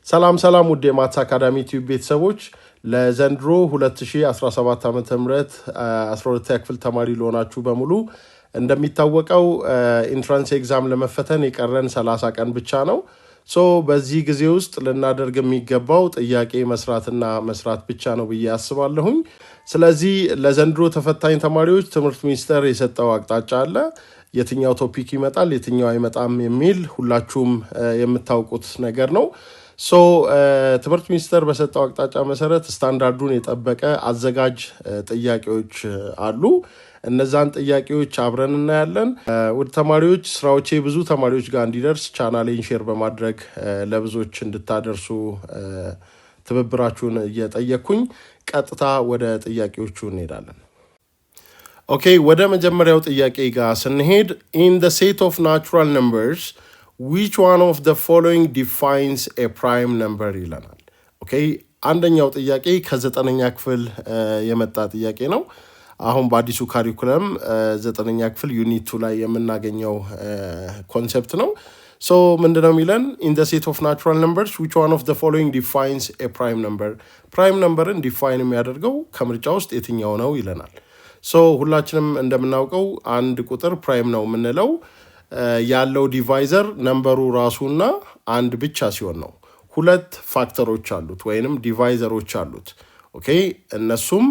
ሰላም ሰላም ውድ የ Maths Academy Tube ቤተሰቦች፣ ለዘንድሮ 2017 ዓ ም 12ኛ ክፍል ተማሪ ለሆናችሁ በሙሉ፣ እንደሚታወቀው entrance exam ለመፈተን የቀረን 30 ቀን ብቻ ነው። So በዚህ ጊዜ ውስጥ ልናደርግ የሚገባው ጥያቄ መስራትና መስራት ብቻ ነው ብዬ አስባለሁኝ። ስለዚህ ለዘንድሮ ተፈታኝ ተማሪዎች ትምህርት ሚኒስቴር የሰጠው አቅጣጫ አለ። የትኛው topic ይመጣል፣ የትኛው አይመጣም የሚል ሁላችሁም የምታውቁት ነገር ነው። So ትምህርት ሚኒስቴር በሰጠው አቅጣጫ መሰረት ስታንዳርዱን የጠበቀ አዘጋጅ ጥያቄዎች አሉ። እነዛን ጥያቄዎች አብረን እናያለን። ውድ ተማሪዎች፣ ስራዎቼ ብዙ ተማሪዎች ጋር እንዲደርስ ቻናሌን share በማድረግ ለብዙዎች እንድታደርሱ ትብብራችሁን እየጠየቅኩኝ ቀጥታ ወደ ጥያቄዎቹ እንሄዳለን። Okay፣ ወደ መጀመሪያው ጥያቄ ጋር ስንሄድ፣ in the set of natural numbers, which one of the following defines a prime number ይለናል። Okay፣ አንደኛው ጥያቄ ከዘጠነኛ ክፍል የመጣ ጥያቄ ነው። አሁን በአዲሱ curriculum ዘጠነኛ ክፍል unit 2 ላይ የምናገኘው concept ነው። So ምንድነው የሚለን? In the set of natural numbers, which one of the following defines a prime number? Prime number ን define የሚያደርገው ከምርጫ ውስጥ የትኛው ነው ይለናል። So ሁላችንም እንደምናውቀው አንድ ቁጥር prime ነው የምንለው ያለው divisor number ኡ ራሱና አንድ ብቻ ሲሆን ነው። ሁለት factor ኦች አሉት ወይንም divisor ኦች አሉት። Okay፣ እነሱም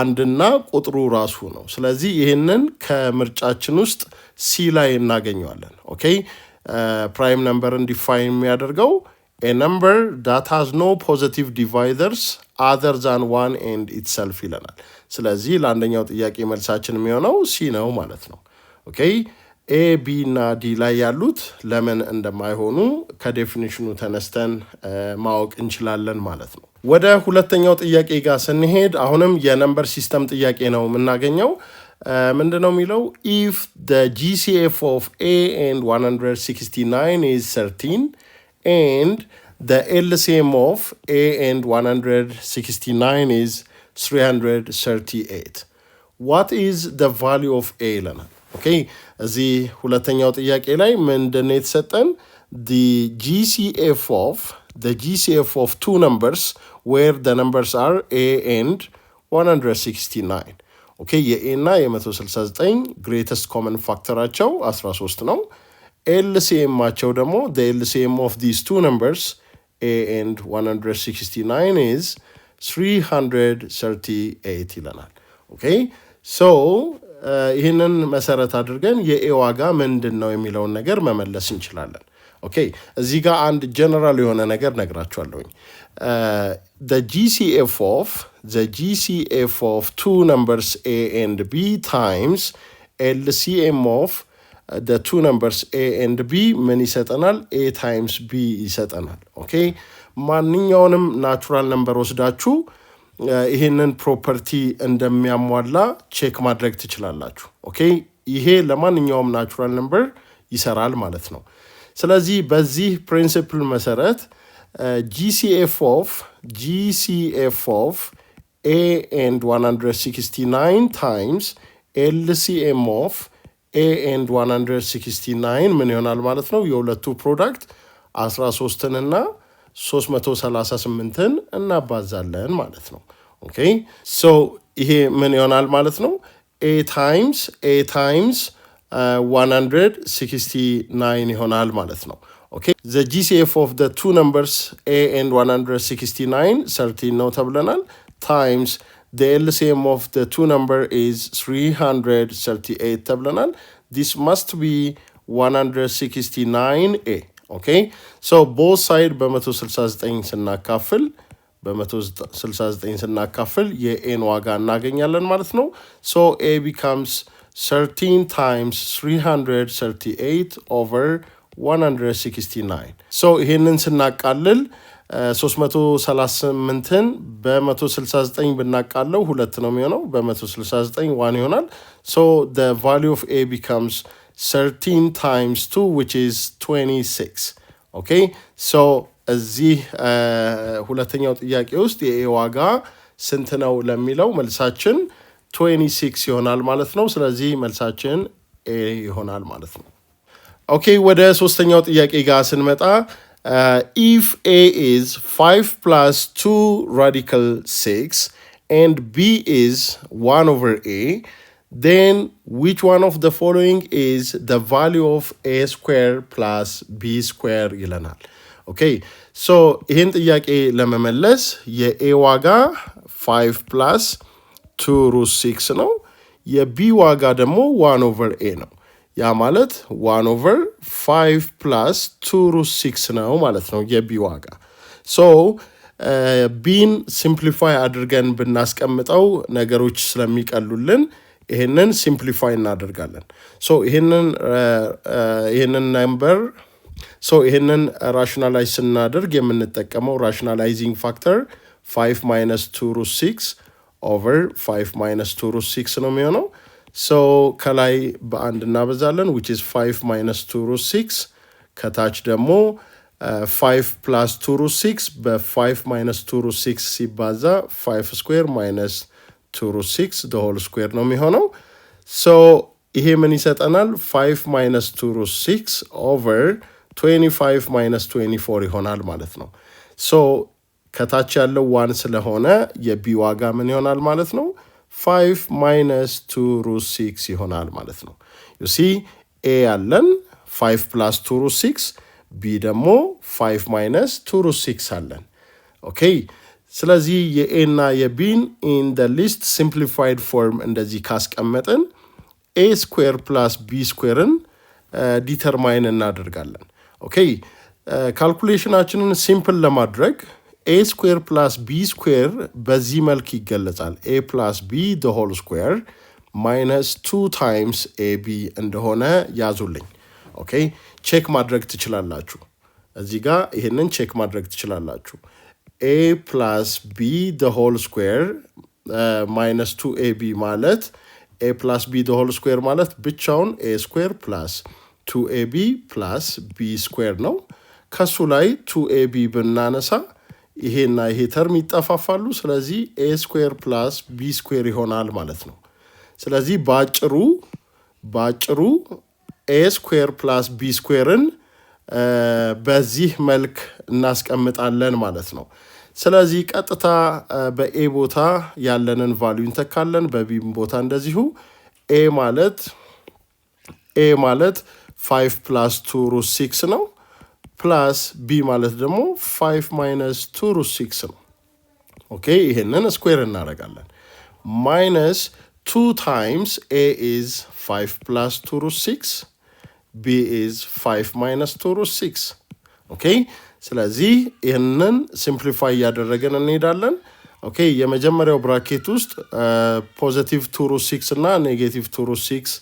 አንድና ቁጥሩ ራሱ ነው። ስለዚህ ይህንን ከምርጫችን ውስጥ C ላይ እናገኘዋለን። Okay፣ prime number ን define የሚያደርገው a number that has no positive divisors other than one and itself ይለናል። ስለዚህ ለአንደኛው ጥያቄ መልሳችን የሚሆነው C ነው ማለት ነው። Okay፣ A፣ B እና D ላይ ያሉት ለምን እንደማይሆኑ ከ definition ኑ ተነስተን ማወቅ እንችላለን ማለት ነው። ወደ ሁለተኛው ጥያቄ ጋር ስንሄድ አሁንም የ number system ጥያቄ ነው የምናገኘው። ምንድን ነው የሚለው? If the GCF of A and 169 is 13 and the LCM of A and 169 is 338, what is the value of A ይለናል። Okay፣ እዚህ ሁለተኛው ጥያቄ ላይ ምንድን ነው የተሰጠን? The GCF of two numbers where the numbers are A and 169. Okay፣ የ A እና የ169 greatest common factor ኣቸው 13 ነው። LCM ኣቸው ደግሞ፣ the LCM of these two numbers, A and 169, is 338 ይለናል። Okay፣ so ይህንን መሰረት አድርገን የ A ዋጋ ምንድን ነው የሚለውን ነገር መመለስ እንችላለን። Okay፣ እዚህ ጋር አንድ ጀነራል የሆነ ነገር ነግራችኋለሁኝ። The GCF of two numbers A and B times LCM of the two numbers A and B ምን ይሰጠናል? A times B ይሰጠናል። Okay፣ ማንኛውንም natural number ወስዳችሁ ይህንን property እንደሚያሟላ check ማድረግ ትችላላችሁ። Okay፣ ይሄ ለማንኛውም natural number ይሰራል ማለት ነው። ስለዚህ በዚህ principle መሰረት GCF of A and 169 times LCM of A and 169 ምን ይሆናል ማለት ነው? የሁለቱ product 13ንና 338ን እናባዛለን ማለት ነው። Okay፣ so ይሄ ምን ይሆናል ማለት ነው? A times 169 ይሆናል ማለት ነው። Okay፣ the GCF of the two numbers A and 169 13 ነው ተብለናል። Times the LCM of the two number is 338 ተብለናል። This must be 169 A. Okay፣ so both side በ169 ስናካፍል፣ በ169 ስናካፍል የ A ን ዋጋ እናገኛለን ማለት ነው። So A becomes 13 times 338 over 169. So ይሄንን ስናቃልል 338ን በ169 ብናቃለው ሁለት ነው የሚሆነው። በ169 one ይሆናል። So the value of A becomes 13 times 2, which is 26. Okay፣ so እዚህ ሁለተኛው ጥያቄ ውስጥ የ A ዋጋ ስንት ነው ለሚለው መልሳችን 26 ይሆናል ማለት ነው። ስለዚህ መልሳችን A ይሆናል ማለት ነው። Okay፣ ወደ ሶስተኛው ጥያቄ ጋር ስንመጣ If a is 5 plus 2 radical 6 and b is 1 over a, then which one of the following is the value of a square plus b square ይለናል። Okay, so ይህን ጥያቄ ለመመለስ የ a ዋጋ 5 plus 2 root 6 ነው። የ b ዋጋ ደግሞ 1 over a ነው። ያ ማለት 1 over 5 plus 2 root 6 ነው ማለት ነው የ b ዋጋ። So b ን simplify አድርገን ብናስቀምጠው ነገሮች ስለሚቀሉልን ይሄንን simplify እናደርጋለን። So ይሄንን number, so ይሄንን rationalize ስናደርግ የምንጠቀመው rationalizing factor 5 minus 2 root 6 over 5 minus 2 root 6 ነው የሚሆነው። So ከላይ በአንድ እናበዛለን, which is 5 minus 2 root 6፣ ከታች ደግሞ 5 plus 2 root 6 በ5 minus 2 root 6 ሲባዛ 5 square minus 2 root 6 the whole square ነው የሚሆነው። So ይሄ ምን ይሰጠናል? 5 minus 2 root 6 over 25 minus 24 ይሆናል ማለት ነው። So ከታች ያለው one ስለሆነ የ b ዋጋ ምን ይሆናል ማለት ነው? 5 minus 2 root 6 ይሆናል ማለት ነው። You see, a ያለን 5 plus 2 root 6፣ b ደግሞ 5 minus 2 root 6 አለን። Okay, ስለዚህ የ a እና የ b ን in the least simplified form እንደዚህ ካስቀመጥን a square plus b square ን determine እናደርጋለን። Okay, calculation ኣችንን simple ለማድረግ a square plus b square በዚህ መልክ ይገለጻል። a plus b the whole square minus two times a b እንደሆነ ያዙልኝ። Okay, check ማድረግ ትችላላችሁ። እዚህ ጋር ይህንን check ማድረግ ትችላላችሁ። a plus b the whole square minus two a b ማለት a plus b the whole square ማለት ብቻውን a square plus two a b plus b square ነው። ከሱ ላይ two a b ብናነሳ ይሄና ይሄ term ይጠፋፋሉ። ስለዚህ a square plus b square ይሆናል ማለት ነው። ስለዚህ በአጭሩ a square plus b square ን በዚህ መልክ እናስቀምጣለን ማለት ነው። ስለዚህ ቀጥታ በ a ቦታ ያለንን value እንተካለን፣ በ b ም ቦታ እንደዚሁ። a ማለት 5 plus 2 root 6 ነው። Plus b ማለት ደግሞ 5 minus 2 root 6 ነው። Okay, ይሄንን square እናደርጋለን። Minus 2 times a is 5 plus 2 root 6, b is 5 minus 2 root 6። Okay, ስለዚህ ይህንን simplify እያደረግን እንሄዳለን። Okay, የመጀመሪያው bracket ውስጥ positive 2 root 6 እና negative 2 root 6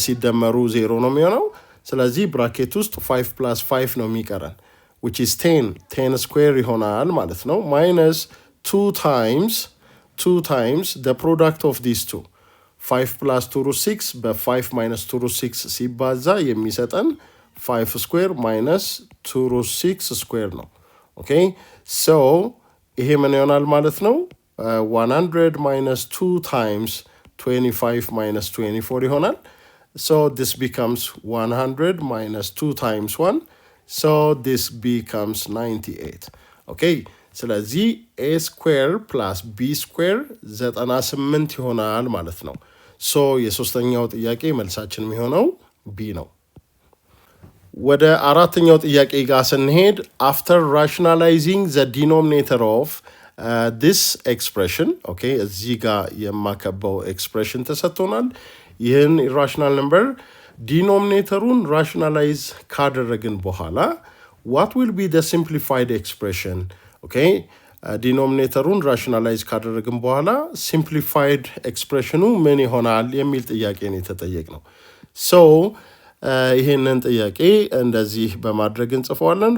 ሲደመሩ ዜሮ ነው የሚሆነው። ስለዚህ bracket ውስጥ 5 plus 5 ነው የሚቀረን, which is 10። 10 square ይሆናል ማለት ነው። Minus 2 times 2 times the product of these two, 5 plus 2 root 6 በ5 minus 2 root 6 ሲባዛ የሚሰጠን 5 square minus 2 root 6 square ነው። Okay, so ይሄ ምን ይሆናል ማለት ነው? 100 minus 2 times 25 minus 24 ይሆናል። So this becomes 100 minus 2 times 1, so this becomes 98። Okay, ስለዚህ a square plus b square 98 ይሆናል ማለት ነው። So የሶስተኛው ጥያቄ መልሳችን የሚሆነው b ነው። ወደ አራተኛው ጥያቄ ጋር ስንሄድ after rationalizing the denominator of this expression, okay, እዚህ ጋር የማከበው expression ተሰጥቶናል። ይህን irrational number denominator ኡን rationalize ካደረግን በኋላ what will be the simplified expression? Okay, denominator ኡን rationalize ካደረግን በኋላ simplified expression ኑ ምን ይሆናል የሚል ጥያቄ ነው የተጠየቅነው። So ይህንን ጥያቄ እንደዚህ በማድረግ እንጽፈዋለን።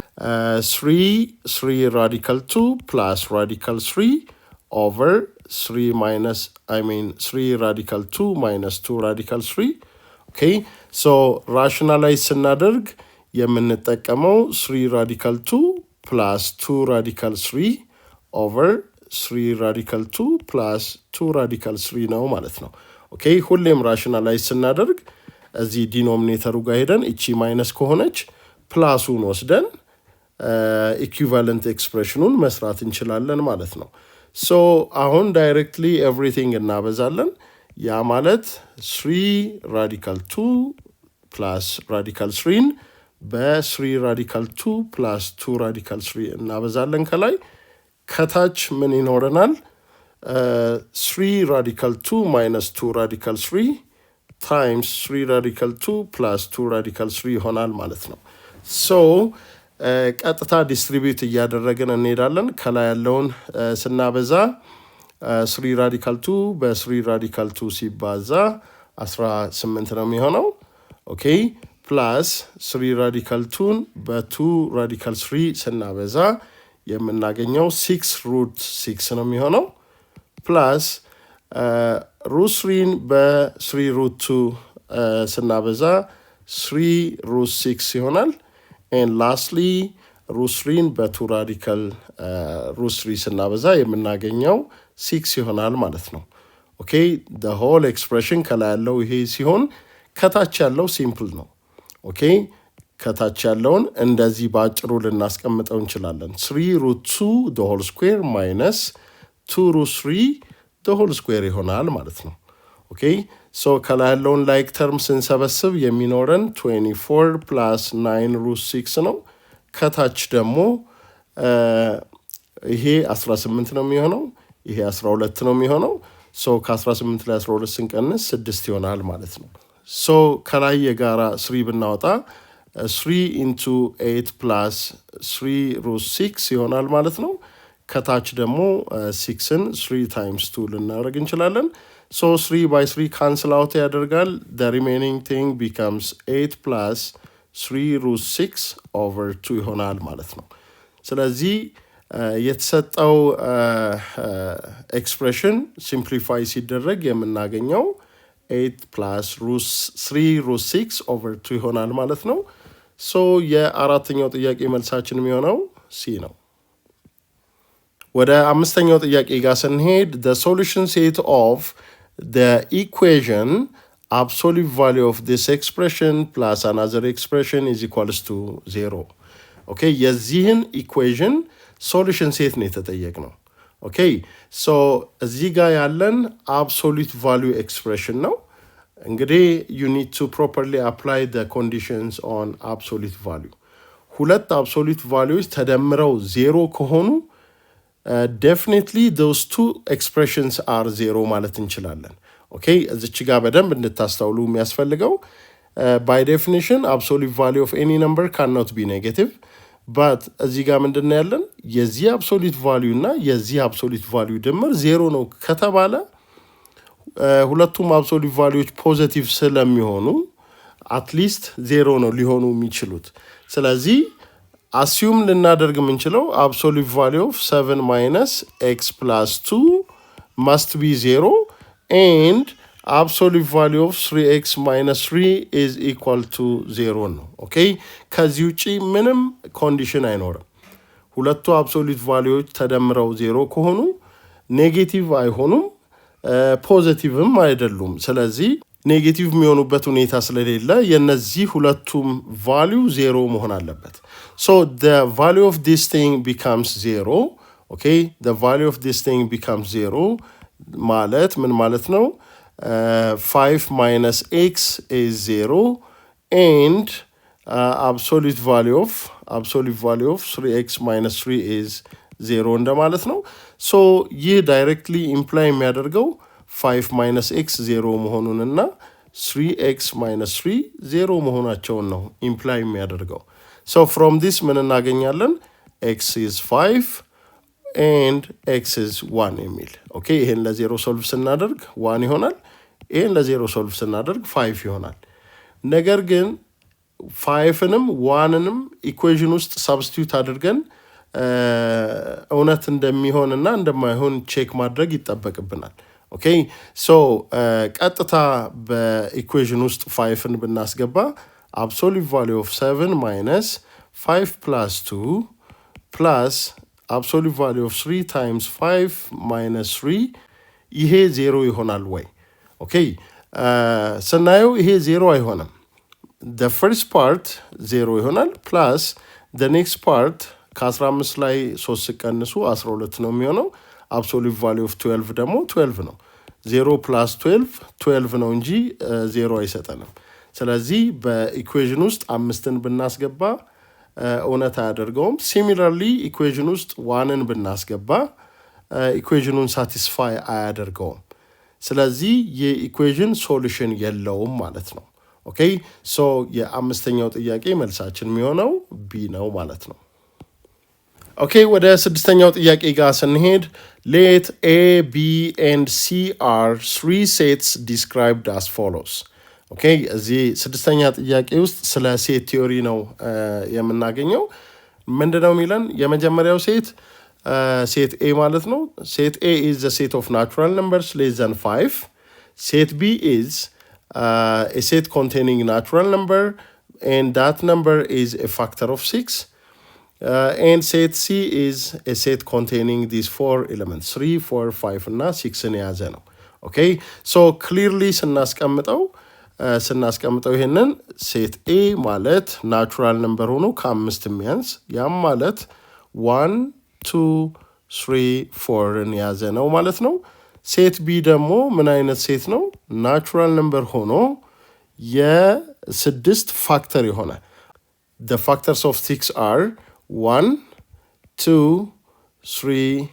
Three three radical two plus radical three over three minus, I mean, three radical two minus two radical three። Okay, so rationalize ስናደርግ የምንጠቀመው three radical two plus two radical three over three radical two plus two radical three ነው ማለት ነው። Okay, ሁሌም rationalize ስናደርግ እዚህ denominator ኡ ጋር ሄደን እቺ minus ከሆነች plus ኡን ወስደን Equivalent expression ኑን መስራት እንችላለን ማለት ነው። So አሁን directly everything እናበዛለን። ያ ማለት three radical two plus radical three ን በ three radical two plus two radical three እናበዛለን ከላይ። ከታች ምን ይኖረናል? Three radical two minus two radical three times three radical two plus two radical three ይሆናል ማለት ነው። So ቀጥታ distribute እያደረግን እንሄዳለን። ከላይ ያለውን ስናበዛ three radical two በ three radical two ሲባዛ 18 ነው የሚሆነው። Okay, plus three radical two ን በ two radical three ስናበዛ የምናገኘው six root six ነው የሚሆነው። Plus root three ን በ three root two ስናበዛ three root six ይሆናል። And lastly, root three ን በ two radical root three ስናበዛ የምናገኘው six ይሆናል ማለት ነው። Okay, the whole expression ከላይ ያለው ይሄ ሲሆን ከታች ያለው simple ነው። Okay, ከታች ያለውን እንደዚህ በአጭሩ ልናስቀምጠው እንችላለን። Three root two the whole square minus two root three the whole square ይሆናል ማለት ነው። Okay, so ከላይ ያለውን like term ስንሰበስብ የሚኖረን 24 plus 9 root 6 ነው። ከታች ደግሞ ይሄ 18 ነው የሚሆነው፣ ይሄ 12 ነው የሚሆነው። So ከ18 ላይ 12 ስንቀንስ ስድስት ይሆናል ማለት ነው። So ከላይ የጋራ three ብናወጣ 3 into 8 plus 3 root 6 ይሆናል ማለት ነው። ከታች ደግሞ six ን 3 times 2 ልናደርግ እንችላለን። So 3 by 3 cancel out ያደርጋል። The remaining thing becomes 8 plus 3 root 6 over 2 ይሆናል ማለት ነው። ስለዚህ የተሰጠው expression simplify ሲደረግ የምናገኘው 8 plus 3 root 6 over 2 ይሆናል ማለት ነው። So የአራተኛው ጥያቄ መልሳችን የሚሆነው C ነው። ወደ አምስተኛው ጥያቄ ጋር ስንሄድ, the solution set of the equation absolute value of this expression plus another expression is equals to 0. Okay, የዚህን equation solution set ነው የተጠየቅነው። Okay, so እዚህ ጋር ያለን absolute value expression ነው። እንግዲህ you need to properly apply the conditions on absolute value። ሁለት absolute value ዎች ተደምረው ዜሮ ከሆኑ definitely those two expressions are zero ማለት እንችላለን። Okay, እዚች ጋር በደንብ እንድታስተውሉ የሚያስፈልገው ባይ ዴፊኒሽን አብሶሉት ቫሊዩ ኦፍ ኤኒ ነምበር ካኖት ቢ ኔጌቲቭ፣ ባት እዚህ ጋር ምንድን ነው ያለን? የዚህ absolute value እና የዚህ absolute value ድምር ዜሮ ነው ከተባለ ሁለቱም absolute value ዎች positive ስለሚሆኑ at least zero ነው ሊሆኑ የሚችሉት። ስለዚህ assume ልናደርግ የምንችለው absolute value of seven minus x plus two must be zero and absolute value of three x minus three is equal to zero ነው። Okay, ከዚህ ውጪ ምንም condition አይኖርም። ሁለቱ absolute value ዎች ተደምረው ዜሮ ከሆኑ negative አይሆኑም፣ positive ም አይደሉም። ስለዚህ negative የሚሆኑበት ሁኔታ ስለሌለ የነዚህ ሁለቱም value zero መሆን አለበት። So the value of this thing becomes zero. Okay, the value of this thing becomes zero ማለት ምን ማለት ነው? Five minus x is zero and absolute value of three x minus three is zero እንደማለት ነው። So ይህ directly imply የሚያደርገው five minus x zero መሆኑንና three x minus three zero መሆናቸውን ነው imply የሚያደርገው። So from this ምን እናገኛለን? X is five and x is one የሚል። Okay, ይሄን ለ zero solve ስናደርግ one ይሆናል። ይሄን ለ zero solve ስናደርግ five ይሆናል። ነገር ግን five ንም one ንም equation ውስጥ substitute አድርገን እውነት እንደሚሆንና እንደማይሆን check ማድረግ ይጠበቅብናል። Okay, so ቀጥታ በ equation ውስጥ five ን ብናስገባ absolute value of seven minus five plus two plus absolute value of three times five minus three ይሄ ዜሮ ይሆናል ወይ? Okay, ስናየው ይሄ ዜሮ አይሆንም። The first part zero ይሆናል plus The next part ከ15 ላይ 3 ስቀንሱ 12 ነው የሚሆነው። Absolute value of 12 ደግሞ 12 ነው። 0 plus 12 12 ነው እንጂ ዜሮ አይሰጠንም። ስለዚህ በ equation ውስጥ አምስትን ብናስገባ እውነት አያደርገውም። Similarly equation ውስጥ one ን ብናስገባ equation ኑን satisfy አያደርገውም። ስለዚህ የ equation solution የለውም ማለት ነው። Okay, so የአምስተኛው ጥያቄ መልሳችን የሚሆነው B ነው ማለት ነው። Okay, ወደ ስድስተኛው ጥያቄ ጋር ስንሄድ let A, B and C are three sets described as follows። Okay, እዚህ ስድስተኛ ጥያቄ ውስጥ ስለ set theory ነው የምናገኘው። ምንድን ነው የሚለን? የመጀመሪያው set, set A ማለት ነው። Set A is the set of natural numbers less than five. Set B is a set containing natural number and that number is a factor of six, and set C is a set containing these four elements, 3, 4, 5 እና 6ን የያዘ ነው። Okay, so clearly ስናስቀምጠው ይሄንን set A ማለት natural number ሆኖ ከአምስት የሚያንስ፣ ያም ማለት 1, 2, 3, 4ን የያዘ ነው ማለት ነው። Set B ደግሞ ምን አይነት set ነው? Natural number ሆኖ የስድስት factor የሆነ፣ the factors of six are 1, 2, 3,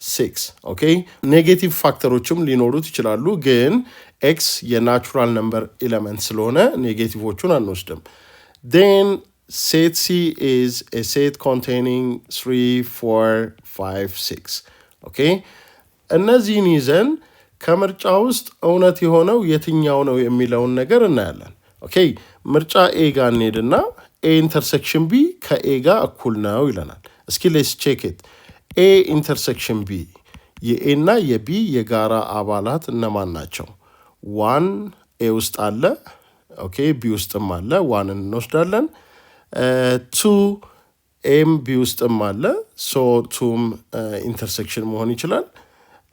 6. Okay, negative factor ኦችም ሊኖሩት ይችላሉ፣ ግን x የ natural number element ስለሆነ negative ኦቹን አንወስድም። Then set C is a set containing 3, 4, 5, 6. Okay, እነዚህን ይዘን ከምርጫ ውስጥ እውነት የሆነው የትኛው ነው የሚለውን ነገር እናያለን። Okay, ምርጫ A ጋር እንሄድና A intersection B ከ A ጋር እኩል ነው ይለናል። እስኪ let's check it. A intersection B፣ የ A እና የ B የጋራ አባላት እነማን ናቸው? One A ውስጥ አለ። Okay, B ውስጥም አለ። One ን እንወስዳለን። Two A ም B ውስጥም አለ። So two ም intersection መሆን ይችላል።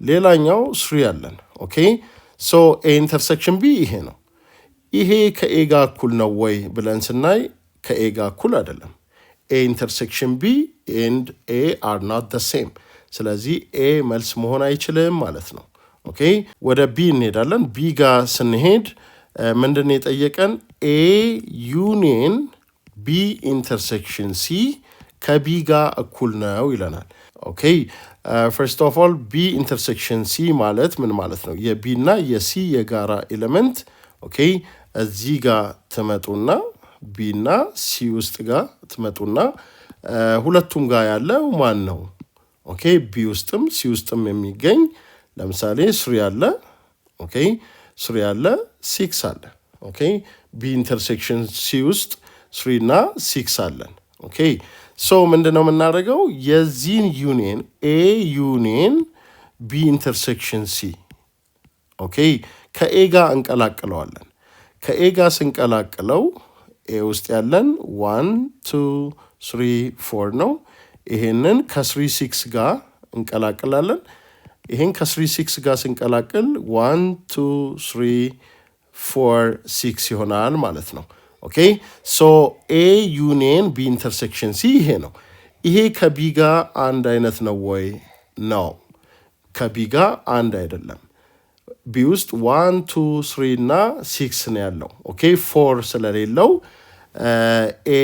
ሌላኛው three አለን። Okay, so A intersection B ይሄ ነው። ይሄ ከ A ጋር እኩል ነው ወይ ብለን ስናይ ከ A ጋር እኩል አይደለም። A intersection B and A are not the same። ስለዚህ A መልስ መሆን አይችልም ማለት ነው። Okay, ወደ B እንሄዳለን። B ጋር ስንሄድ ምንድን ነው የጠየቀን? A union B intersection C ከ B ጋር እኩል ነው ይለናል። Okay, first of all B intersection C ማለት ምን ማለት ነው? የ B እና የ C የጋራ element፣ okay, እዚህ ጋር ትመጡና B እና C ውስጥ ጋር ትመጡና ሁለቱም ጋር ያለው ማን ነው? Okay, B ውስጥም C ውስጥም የሚገኝ ለምሳሌ three አለ። Okay, three አለ፣ six አለ። Okay, B intersection C ውስጥ three እና six አለን። Okay, so ምንድን ነው የምናደርገው? የዚህን union A union B intersection C, okay, ከ A ጋር እንቀላቅለዋለን። ከ A ጋር ስንቀላቅለው A ውስጥ ያለን 1, 2, 3, 4 ነው። ይሄንን ከ three six ጋር እንቀላቅላለን። ይሄን ከ three six ጋር ስንቀላቅል 1, 2, 3, 4, 6 ይሆናል ማለት ነው። Okay, so A union B intersection C ይሄ ነው። ይሄ ከ B ጋር አንድ አይነት ነው ወይ? No, ከ B ጋር አንድ አይደለም። B ውስጥ 1, 2, 3 እና six ነው ያለው። Okay, four ስለሌለው A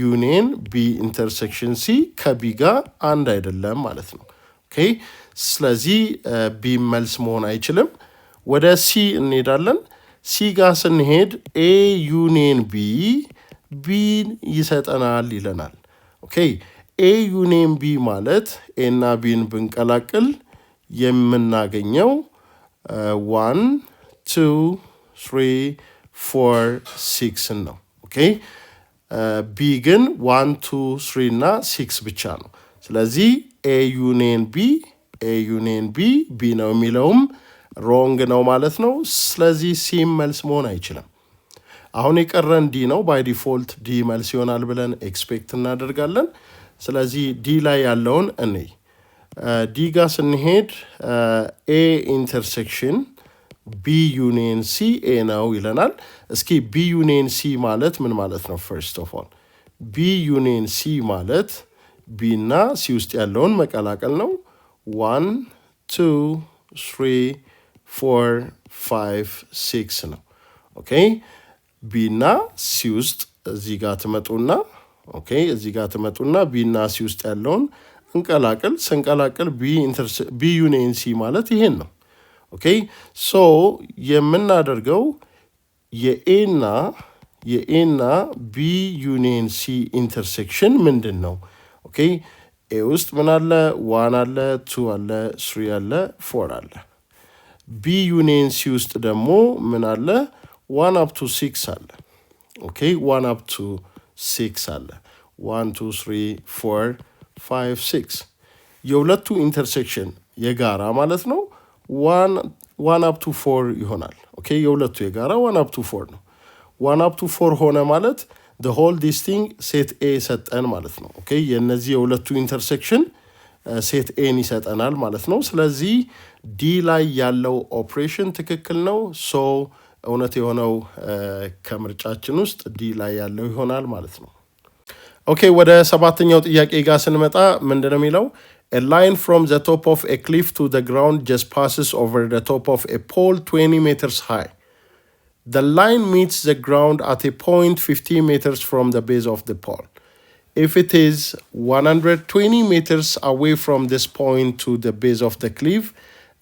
union B intersection C ከ B ጋር አንድ አይደለም ማለት ነው። Okay, ስለዚህ B መልስ መሆን አይችልም። ወደ C እንሄዳለን። C ጋር ስንሄድ A union B B ን ይሰጠናል ይለናል። Okay, A union B ማለት A እና B ን ብንቀላቅል የምናገኘው 1, 2, 3, 4, 6 ን ነው። Okay, B ግን 1, 2, 3 እና six ብቻ ነው። ስለዚህ A union B B ነው የሚለውም wrong ነው ማለት ነው። ስለዚህ C ም መልስ መሆን አይችልም። አሁን የቀረን D ነው። By default D መልስ ይሆናል ብለን expect እናደርጋለን። ስለዚህ D ላይ ያለውን እንይ። D ጋር ስንሄድ A intersection B union C A ነው ይለናል። እስኪ B union C ማለት ምን ማለት ነው? First of all B B union C ማለት B እና C ውስጥ ያለውን መቀላቀል ነው። One, two, three, four, five, six ነው። Okay, B እና C ውስጥ እዚህ ጋር ትመጡና፣ okay, እዚህ ጋር ትመጡና B እና C ውስጥ ያለውን እንቀላቅል። ስንቀላቅል B union C ማለት ይሄን ነው። Okay, so የምናደርገው የ A ና B union C intersection ምንድን ነው? Okay, A ውስጥ ምን አለ? One አለ፣ two አለ፣ three አለ፣ four አለ። B union C ውስጥ ደግሞ ምን አለ? One up to six አለ። Okay, one up to six አለ። One, two, three, four, five, six። የሁለቱ intersection የጋራ ማለት ነው one up to four ይሆናል። Okay, የሁለቱ የጋራ one up to four ነው። One up to four ሆነ ማለት whole this thing set A ሰጠን ማለት ነው። Okay, የእነዚህ የሁለቱ intersection set A ን ይሰጠናል ማለት ነው። ስለዚህ D ላይ ያለው ኦፕሬሽን ትክክል ነው። So እውነት የሆነው ከምርጫችን ውስጥ D ላይ ያለው ይሆናል ማለት ነው። Okay, ወደ ሰባተኛው ጥያቄ ጋር ስንመጣ ምንድነው የሚለው? A line from the top of a cliff to the ground just passes over the top of a pole 20 meters high. The line meets the ground at a point 50 meters from the base of the pole. If it is 120 meters away from this point to the base of the cliff,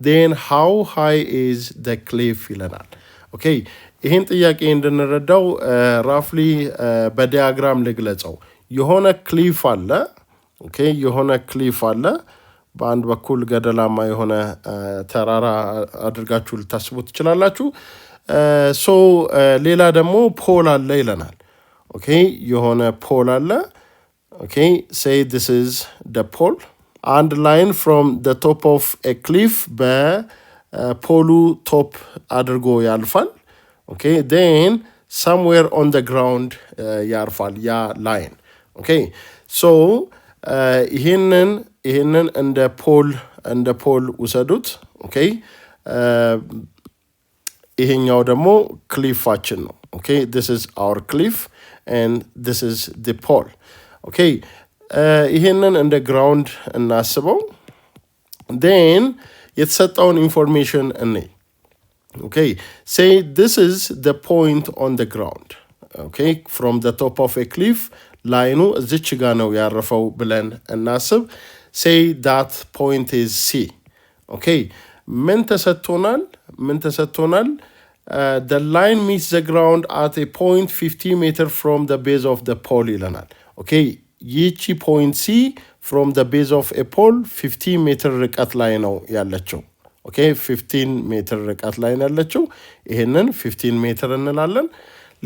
then how high is the cliff ይለናል። Okay, ይህን ጥያቄ እንድንረዳው roughly በ diagram ልግለጸው። የሆነ cliff አለ። Okay, የሆነ cliff አለ። በአንድ በኩል ገደላማ የሆነ ተራራ አድርጋችሁ ልታስቡ ትችላላችሁ። So ሌላ ደግሞ pole አለ ይለናል። Okay, የሆነ pole አለ። Okay, say this is the pole። አንድ line from the top of a cliff በ pole ኡ top አድርጎ ያልፋል። Okay, then somewhere on the ground ያርፋል ያ line። Okay, so ይህንን እንደ pole ውሰዱት። Okay, ይሄኛው ደግሞ cliff ኣችን ነው። Okay, this is our cliff and this is the pole። Okay, ይሄንን እንደ ground እናስበው። Then የተሰጠውን information እኔ፣ okay, say this is the point on the ground. Okay, from the top of a cliff line ኑ እዚች ጋ ነው ያረፈው ብለን እናስብ። Say that point is C. Okay, ምን ተሰጥቶናል? ምን ተሰጥቶናል? The line meets the ground at a point 50 meter from the base of the pole ይለናል። Okay, ይቺ point C from the base of a pole 50 ሜትር ርቀት ላይ ነው ያለችው። Okay, 15 ሜትር ርቀት ላይ ነው ያለችው። ይሄንን 15 ሜትር እንላለን።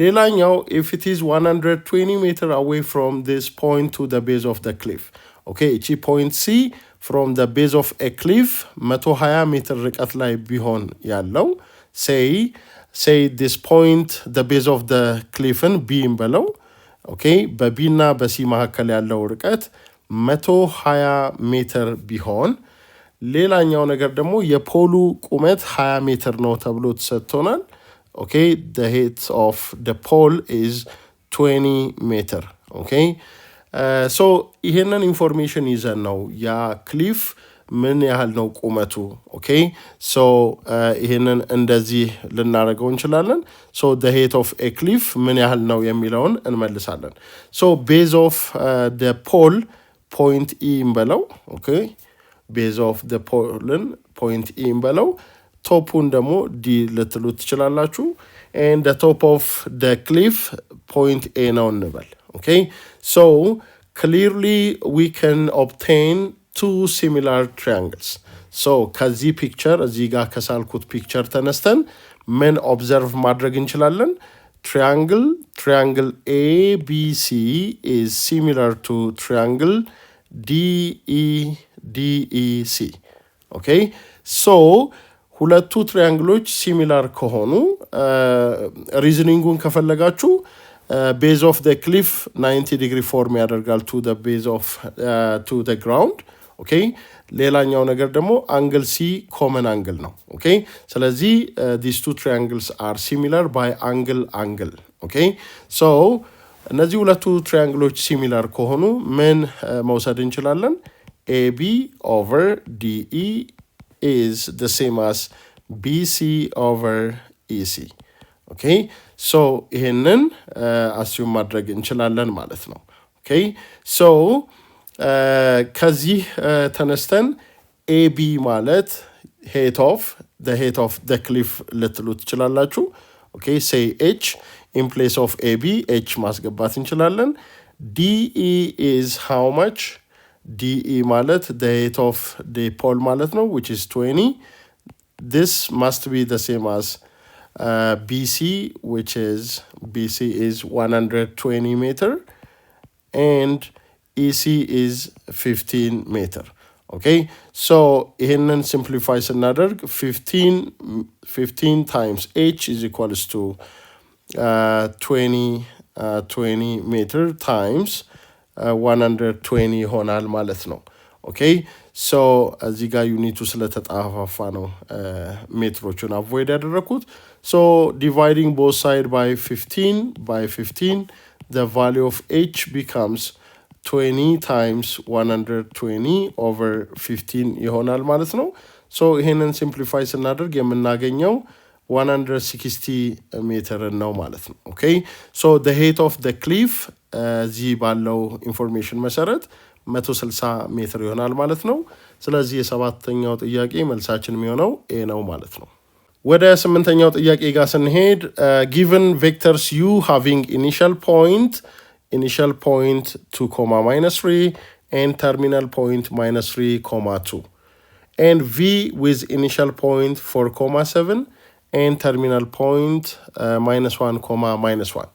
ሌላኛው if it is 120 meter away from this point to the base of the cliff. Okay, እቺ point C from the base of a cliff 120 ሜትር ርቀት ላይ ቢሆን ያለው፣ say this point, the base of the cliff ን B እንበለው። Okay, በ B እና በ C መካከል ያለው ርቀት 120 ሜትር ቢሆን፣ ሌላኛው ነገር ደግሞ የ pole ኡ ቁመት 20 ሜትር ነው ተብሎ ተሰጥቶናል። Okay, the height of the pole is 20 ሜትር። Okay, so ይሄንን information ይዘን ነው ያ cliff ምን ያህል ነው ቁመቱ? Okay, so ይሄንን እንደዚህ ልናደርገው እንችላለን። So the height of a cliff ምን ያህል ነው የሚለውን እንመልሳለን። So base of the pole point E እንበለው። Okay, base of the pole ን point E እንበለው። Top ኡን ደግሞ D ልትሉት ትችላላችሁ። And the top of the cliff point A ነው እንበል። Okay, so clearly we can obtain two similar triangles. So ከዚህ picture፣ እዚህ ጋር ከሳልኩት picture ተነስተን ምን observe ማድረግ እንችላለን? Triangle ABC is similar to triangle DEDEC. Okay, so ሁለቱ triangle ኦች similar ከሆኑ reasoning ኡን ከፈለጋችሁ base of the cliff 90 degree form ያደርጋል to the base of to the ground. Okay, ሌላኛው ነገር ደግሞ angle C common angle ነው። Okay, ስለዚህ these two triangles are similar by angle angle. Okay, so እነዚህ ሁለቱ triangle ኦች similar ከሆኑ ምን መውሰድ እንችላለን? AB over DE is the same as BC over EC። Okay, so ይሄንን assume ማድረግ እንችላለን ማለት ነው። Okay, so ከዚህ ተነስተን AB ማለት height of the cliff ልትሉ ትችላላችሁ። Okay, say h, in place of AB h ማስገባት እንችላለን። DE is how much? DE ማለት the height of the pole ማለት ነው, which is 20. This must be the same as BC, which is BC is 120 meter and EC is 15 meter. Okay, so ይህንን simplify ስናደርግ 15 times h is equals to 20 meter times 120 ይሆናል ማለት ነው። Okay, so እዚህ ጋር unit ኡ ስለተጣፋፋ ነው ሜትሮቹን avoid ያደረግኩት። So dividing both side by 15 by 15, the value of h becomes 20 times 120 over 15 ይሆናል ማለት ነው። So ይሄንን simplify ስናደርግ የምናገኘው 160 ሜትርን ነው ማለት ነው። Okay, so the height of the cliff እዚህ ባለው information መሰረት 160 ሜትር ይሆናል ማለት ነው። ስለዚህ የሰባተኛው ጥያቄ መልሳችን የሚሆነው A ነው ማለት ነው። ወደ ስምንተኛው ጥያቄ ጋር ስንሄድ, given vectors u having initial point 2 comma minus 3 and terminal point minus 3 comma 2 and v with initial point 4 comma 7 and terminal point minus 1 comma minus 1,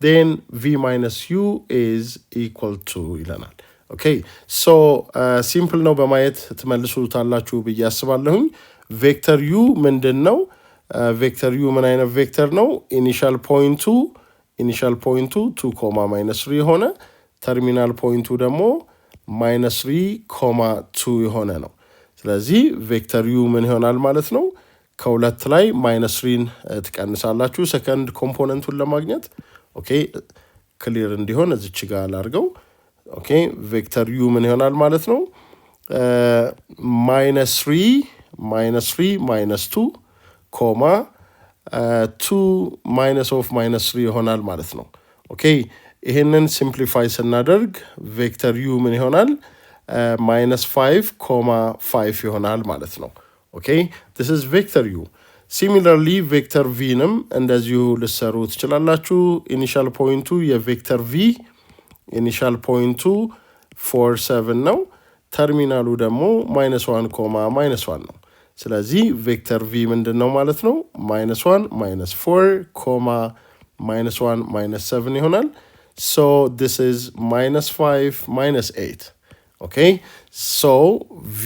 then v minus u is equal to ይለናል። Okay, so simple ነው፣ በማየት ትመልሱታላችሁ ብዬ አስባለሁኝ። Vector u ምንድን ነው? Vector u ምን አይነት vector ነው? Initial point ኡ 2 comma minus 3 የሆነ፣ terminal point ኡ ደግሞ minus 3 comma 2 የሆነ ነው። ስለዚህ vector u ምን ይሆናል ማለት ነው? ከሁለት ላይ minus three ን ትቀንሳላችሁ second component ኡን ለማግኘት። Okay, clear እንዲሆን እዚች ጋር ላድርገው። Okay, vector u ምን ይሆናል ማለት ነው? Minus three, minus three, minus two comma two minus of minus three ይሆናል ማለት ነው። Okay, ይሄንን simplify ስናደርግ vector u ምን ይሆናል? Minus five comma five ይሆናል ማለት ነው። Okay, this is vector u። Similarly, vector v ንም እንደዚሁ ልትሰሩ ትችላላችሁ። Initial point ኡ የ vector v, initial point ኡ 4 7 ነው። ተርሚናሉ ደግሞ minus one comma minus one ነው። ስለዚህ vector v ምንድን ነው ማለት ነው? Minus one minus four comma minus one minus seven ይሆናል። So this is minus five minus eight። Okay, so v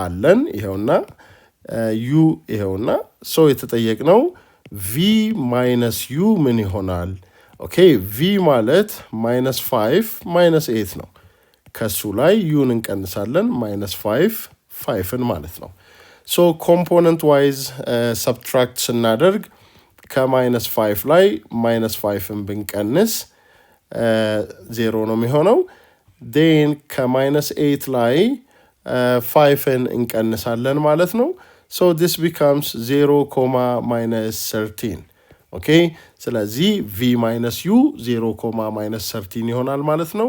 አለን ይኸውና፣ u ይኸውና። So የተጠየቅነው v minus u ምን ይሆናል? Okay, v ማለት minus five minus eight ነው። ከሱ ላይ u ን እንቀንሳለን፣ minus five five ን ማለት ነው። So component wise subtract ስናደርግ ከ minus five ላይ minus five ን ብንቀንስ ዜሮ ነው የሚሆነው። Then ከ minus eight ላይ five ን እንቀንሳለን ማለት ነው። So this becomes zero comma minus 13። Okay, ስለዚህ v minus u zero comma minus 13 ይሆናል ማለት ነው።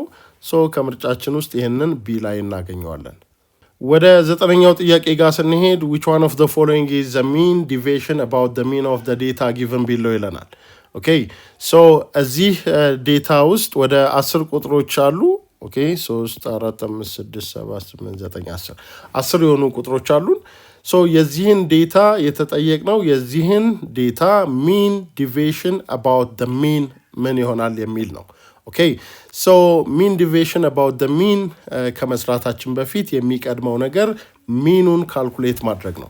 So ከምርጫችን ውስጥ ይህንን B ላይ እናገኘዋለን። ወደ ዘጠነኛው ጥያቄ ጋር ስንሄድ, which one of the following is the mean deviation about the mean of the data given below ይለናል። Okay, so እዚህ data ውስጥ ወደ 10 ቁጥሮች አሉ። Okay, ሶስት፣ አራት፣ አምስት፣ ስድስት፣ ሰባት፣ ስምንት፣ ዘጠኝ፣ 10፣ 10 የሆኑ ቁጥሮች አሉን። So የዚህን data የተጠየቅነው የዚህን data mean deviation about the mean ምን ይሆናል የሚል ነው። Okay, so mean deviation about the mean ከመስራታችን በፊት የሚቀድመው ነገር mean ኑን calculate ማድረግ ነው።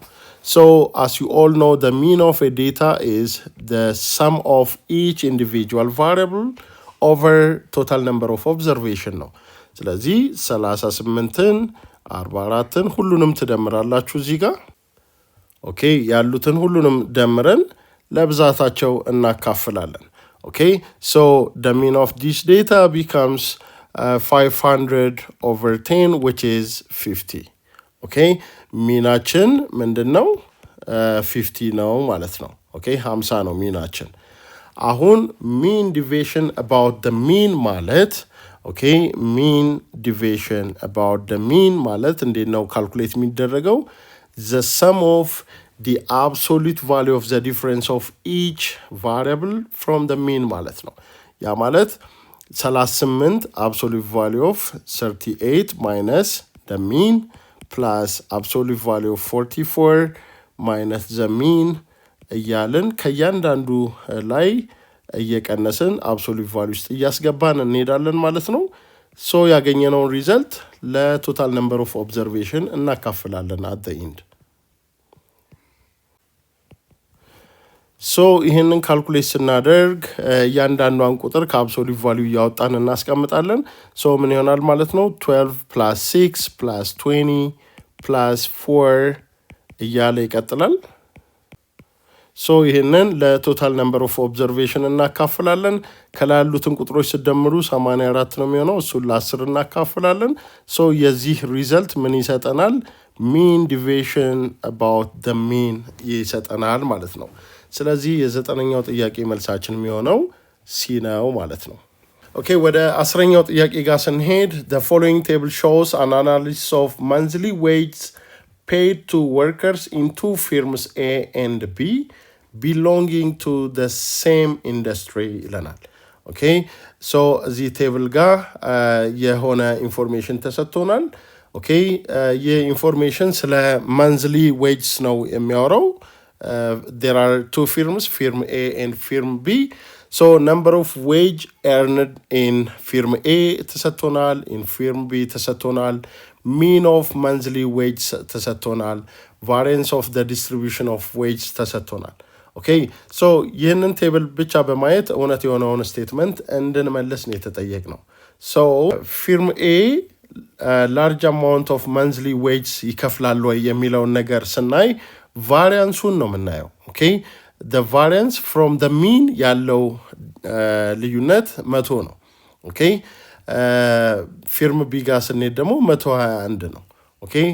So as you all know, the mean of a data is the sum of each individual variable over total number of observation ነው። ስለዚህ 38ን፣ 44ን ሁሉንም ትደምራላችሁ እዚህ ጋር። Okay, ያሉትን ሁሉንም ደምረን ለብዛታቸው እናካፍላለን። Okay, so the mean of this data becomes 500 over 10, which is 50. Okay, mean ኣችን ምንድን ነው? 50 ነው ማለት ነው። Okay, 50 ነው mean ኣችን። አሁን mean deviation about the mean ማለት, okay, mean deviation about the mean ማለት እንዴት ነው calculate የሚደረገው? The sum of the absolute value of the difference of each variable from the mean ማለት ነው። ያ ማለት 38 absolute value of 38 minus the mean plus absolute value of 44 minus the mean እያልን ከእያንዳንዱ ላይ እየቀነስን absolute value ውስጥ እያስገባን እንሄዳለን ማለት ነው። So ያገኘነውን result ለ total number of observation እናካፍላለን at end። So ይህንን calculate ስናደርግ እያንዳንዷን ቁጥር ከ absolute value እያወጣን እናስቀምጣለን። So ምን ይሆናል ማለት ነው? 12 plus 6 plus 20 plus 4 እያለ ይቀጥላል። So ይህንን ለ total number of observation እናካፍላለን። ከላይ ያሉትን ቁጥሮች ስደምሩ 84 ነው የሚሆነው። እሱን ለ10 እናካፍላለን። So የዚህ result ምን ይሰጠናል? Mean deviation about the mean ይሰጠናል ማለት ነው። ስለዚህ የዘጠነኛው ጥያቄ መልሳችን የሚሆነው C ነው ማለት ነው። Okay, ወደ 10ኛው ጥያቄ ጋር ስንሄድ, the following table shows an analysis of monthly wages paid to workers in two firms, A and B, belonging to the same industry ይለናል። Okay, so እዚህ table ጋር የሆነ information ተሰጥቶናል። Okay, ይህ information ስለ monthly wages ነው የሚያወራው። There are two firms, firm A and firm B. So number of wage earned in firm A ተሰጥቶናል፣ in firm B ተሰጥቶናል፣ mean of monthly wage ተሰጥቶናል፣ variance of the distribution of wage ተሰጥቶናል። Okay, so ይህንን table ብቻ በማየት እውነት የሆነውን statement እንድንመልስ ነው የተጠየቅነው። So firm A large amount of monthly wage ይከፍላል ወይ የሚለውን ነገር ስናይ variance ኡን ነው የምናየው። Okay, the variance from the mean ያለው ልዩነት 100 ነው። Okay, firm B ጋር ስንሄድ ደግሞ 121 ነው። Okay,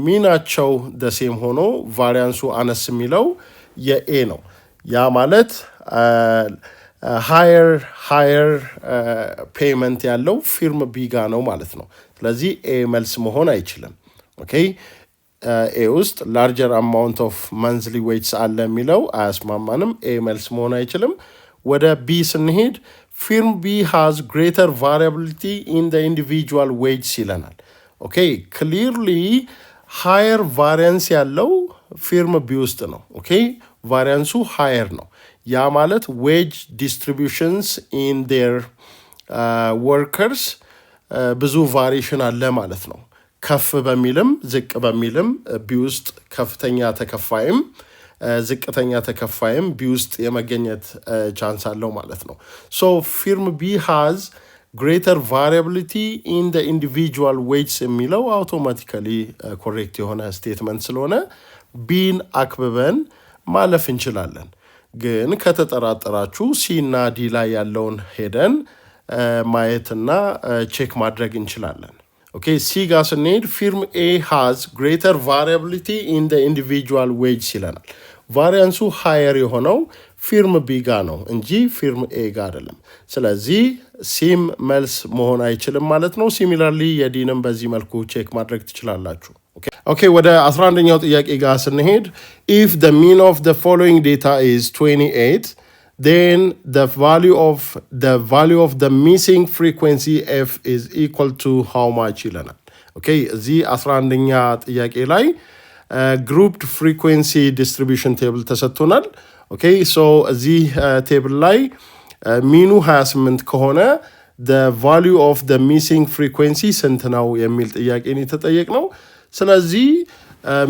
mean ኣቸው the same ሆኖ variance ኡ አነስ የሚለው የ A ነው። ያ ማለት higher payment ያለው firm B ጋ ነው ማለት ነው። ስለዚህ A መልስ መሆን አይችልም። Okay, A ውስጥ larger amount of monthly wages አለ የሚለው አያስማማንም። A መልስ መሆን አይችልም። ወደ B ስንሄድ firm B has greater variability in the individual wages ይለናል። Okay, clearly higher variance ያለው firm B ውስጥ ነው። Okay, variance ኡ higher ነው። ያ ማለት wage distributions in their workers ብዙ variation አለ ማለት ነው። ከፍ በሚልም ዝቅ በሚልም B ውስጥ ከፍተኛ ተከፋይም ዝቅተኛ ተከፋይም B ውስጥ የመገኘት chance አለው ማለት ነው። So firm B has greater variability in the individual wages የሚለው automatically correct የሆነ statement ስለሆነ B ን አክብበን ማለፍ እንችላለን። ግን ከተጠራጠራችሁ C እና D ላይ ያለውን ሄደን ማየትና check ማድረግ እንችላለን። Okay, C ጋር ስንሄድ firm A has greater variability in the individual wages ይለናል። Variance ኡ higher የሆነው firm B ጋ ነው እንጂ firm A ጋ አይደለም። ስለዚህ C ም መልስ መሆን አይችልም ማለት ነው። Similarly የ D ንም በዚህ መልኩ check ማድረግ ትችላላችሁ። Okay, ወደ 11ኛው ጥያቄ ጋር ስንሄድ, if the mean of the following data is 28, then the value of the missing frequency f is equal to how much ይለናል። Okay, እዚህ 11ኛ ጥያቄ ላይ grouped frequency distribution table ተሰጥቶናል። Okay, so እዚህ table ላይ mean ኡ 28 ከሆነ the value of the missing frequency ስንት ነው የሚል ጥያቄ ነው የተጠየቅነው። ስለዚህ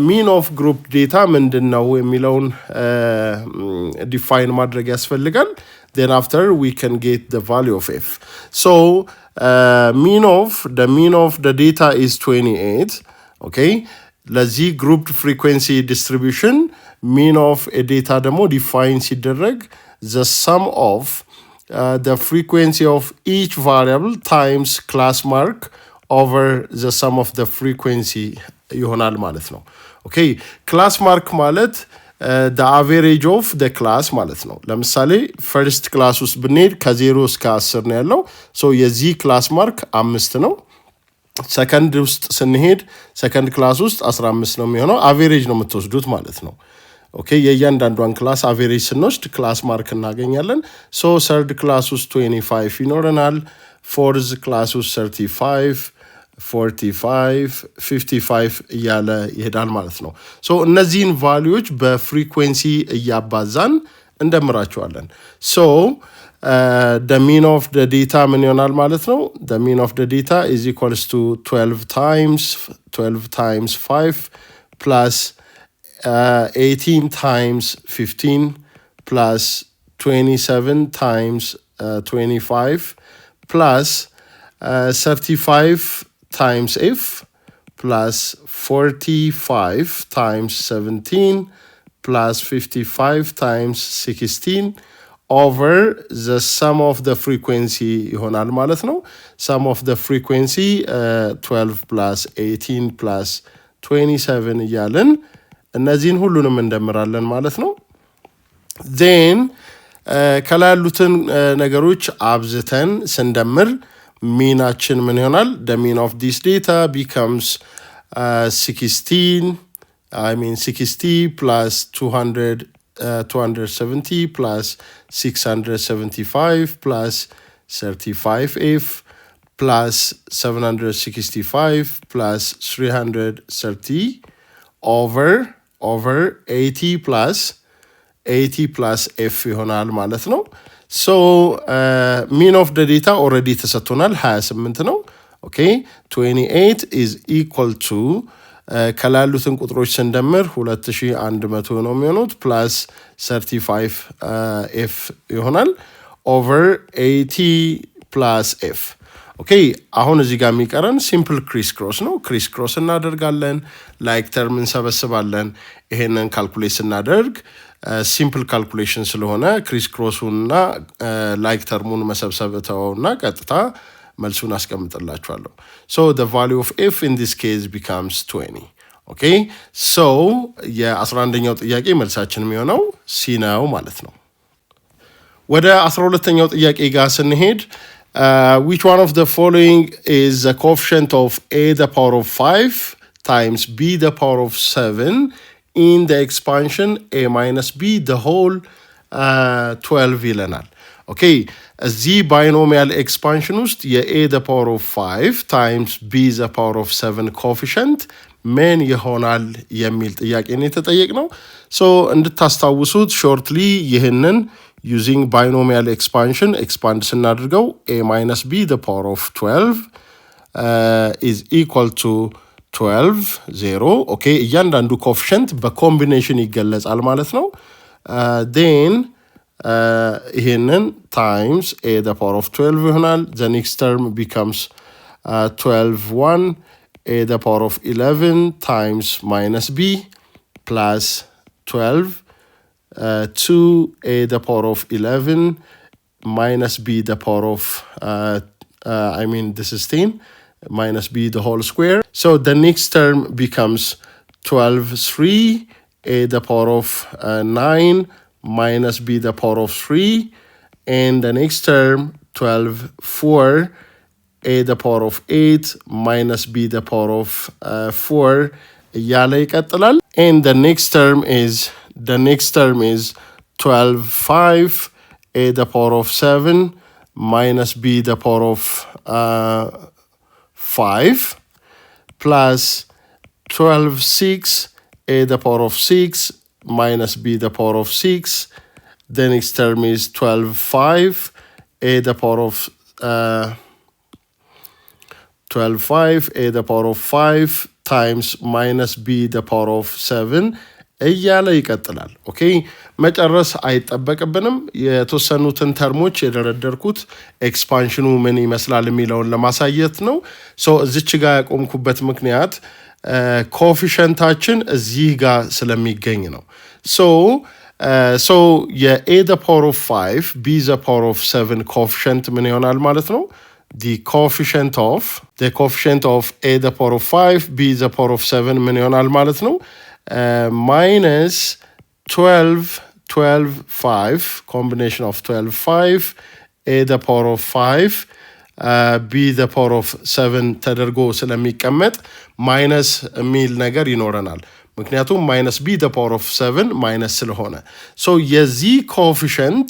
mean of group data ምንድን ነው የሚለውን define ማድረግ ያስፈልጋል። Then after, we can get the value of f. So mean of the data is 28. Okay, ለዚህ group frequency distribution mean of data ደግሞ define ሲደረግ the sum of the frequency of each variable times class mark over the sum of the frequency ይሆናል ማለት ነው። Okay, class mark ማለት the average of the class ማለት ነው። ለምሳሌ first class ውስጥ ብንሄድ ከዜሮ እስከ አስር ነው ያለው። So የዚህ class mark አምስት ነው። ሰከንድ ውስጥ ስንሄድ second class ውስጥ 15 ነው የሚሆነው። Average ነው የምትወስዱት ማለት ነው። Okay, የእያንዳንዷን class average ስንወስድ class mark እናገኛለን። So third class ውስጥ 25 ይኖረናል። Fourth class ውስጥ 35፣ 45፣ 55 እያለ ይሄዳል ማለት ነው። So እነዚህን value ዎች በ frequency እያባዛን እንደምራቸዋለን። So the mean of the data ምን ይሆናል ማለት ነው? The mean of the data is equals to 12 times 12 times 5 plus 18 times 15 plus 27 times 25 plus 35 times f plus 45 times 17 plus 55 times 16 over the sum of the frequency ይሆናል ማለት ነው። Sum of the frequency 12 plus 18 plus 27 እያልን እነዚህን ሁሉንም እንደምራለን ማለት ነው። Then ከላይ ያሉትን ነገሮች አብዝተን ስንደምር mean ኣችን ምን ይሆናል? The mean of this data becomes 16, I mean, 60 plus 200 270 plus 675 plus 35 f plus 765 plus 330 over 80 plus 80 plus f ይሆናል ማለት ነው። So mean of the data already ተሰጥቶናል፣ 28 ነው። Okay, 28 is equal to ከላይ ያሉትን ቁጥሮች ስንደምር 2100 ነው የሚሆኑት፣ plus 35 f ይሆናል over 80 plus f። Okay, አሁን እዚህ ጋር የሚቀረን simple crisscross ነው። Crisscross እናደርጋለን፣ like term እንሰበስባለን። ይሄንን calculate ስናደርግ simple calculation ስለሆነ crisscross ኡንና like term ኡን መሰብሰብ እተወውና ቀጥታ መልሱን አስቀምጥላችኋለሁ። So the value of f in this case becomes 20። Okay, so የ11ኛው ጥያቄ መልሳችን የሚሆነው C ነው ማለት ነው። ወደ 12ኛው ጥያቄ ጋር ስንሄድ, which one of the following is the coefficient of a the power of 5 times b the power of 7 in the expansion a minus b the whole 12 ይለናል። Okay, እዚህ binomial expansion ውስጥ የ a the power of 5 times b the power of 7 coefficient ምን ይሆናል የሚል ጥያቄ ነው የተጠየቅነው። So እንድታስታውሱት shortly ይህንን using binomial expansion expand ስናደርገው a minus b the power of 12 is equal to 12 0። Okay, እያንዳንዱ coefficient በ combination ይገለጻል ማለት ነው። Then ይሄንን times a the power of 12 ይሆናል። The next term becomes 12 1 a the power of 11 times minus b plus 12 2 a the power of 11 minus b the power of I mean, this is 10 minus b the whole square. So the next term becomes 12 3 a the power of 9 minus b the power of 3, and the next term 12 4 a the power of 8 minus b the power of 4 እያለ ይቀጥላል። And the next term is 12 5 a the power of 7 minus b the power of 5 plus 12 6 a the power of 6 minus b the power of 6. The next term is 12 5 a the power of 12 5 a the power of 5 times minus b the power of 7 እያለ ይቀጥላል። Okay, መጨረስ አይጠበቅብንም። የተወሰኑትን term ኦች የደረደርኩት expansion ኑ ምን ይመስላል የሚለውን ለማሳየት ነው። So እዚች ጋር ያቆምኩበት ምክንያት coefficient ኣችን እዚህ ጋር ስለሚገኝ ነው። So So የ a the power of 5 b the power of 7 coefficient ምን ይሆናል ማለት ነው? The coefficient of a the power of 5 b the power of 7 ምን ይሆናል ማለት ነው? Minus 12 12 5, combination of 12 5 a the power of 5 b the power of 7 ተደርጎ ስለሚቀመጥ minus የሚል ነገር ይኖረናል። ምክንያቱም minus b the power of 7 minus ስለሆነ፣ so የዚህ coefficient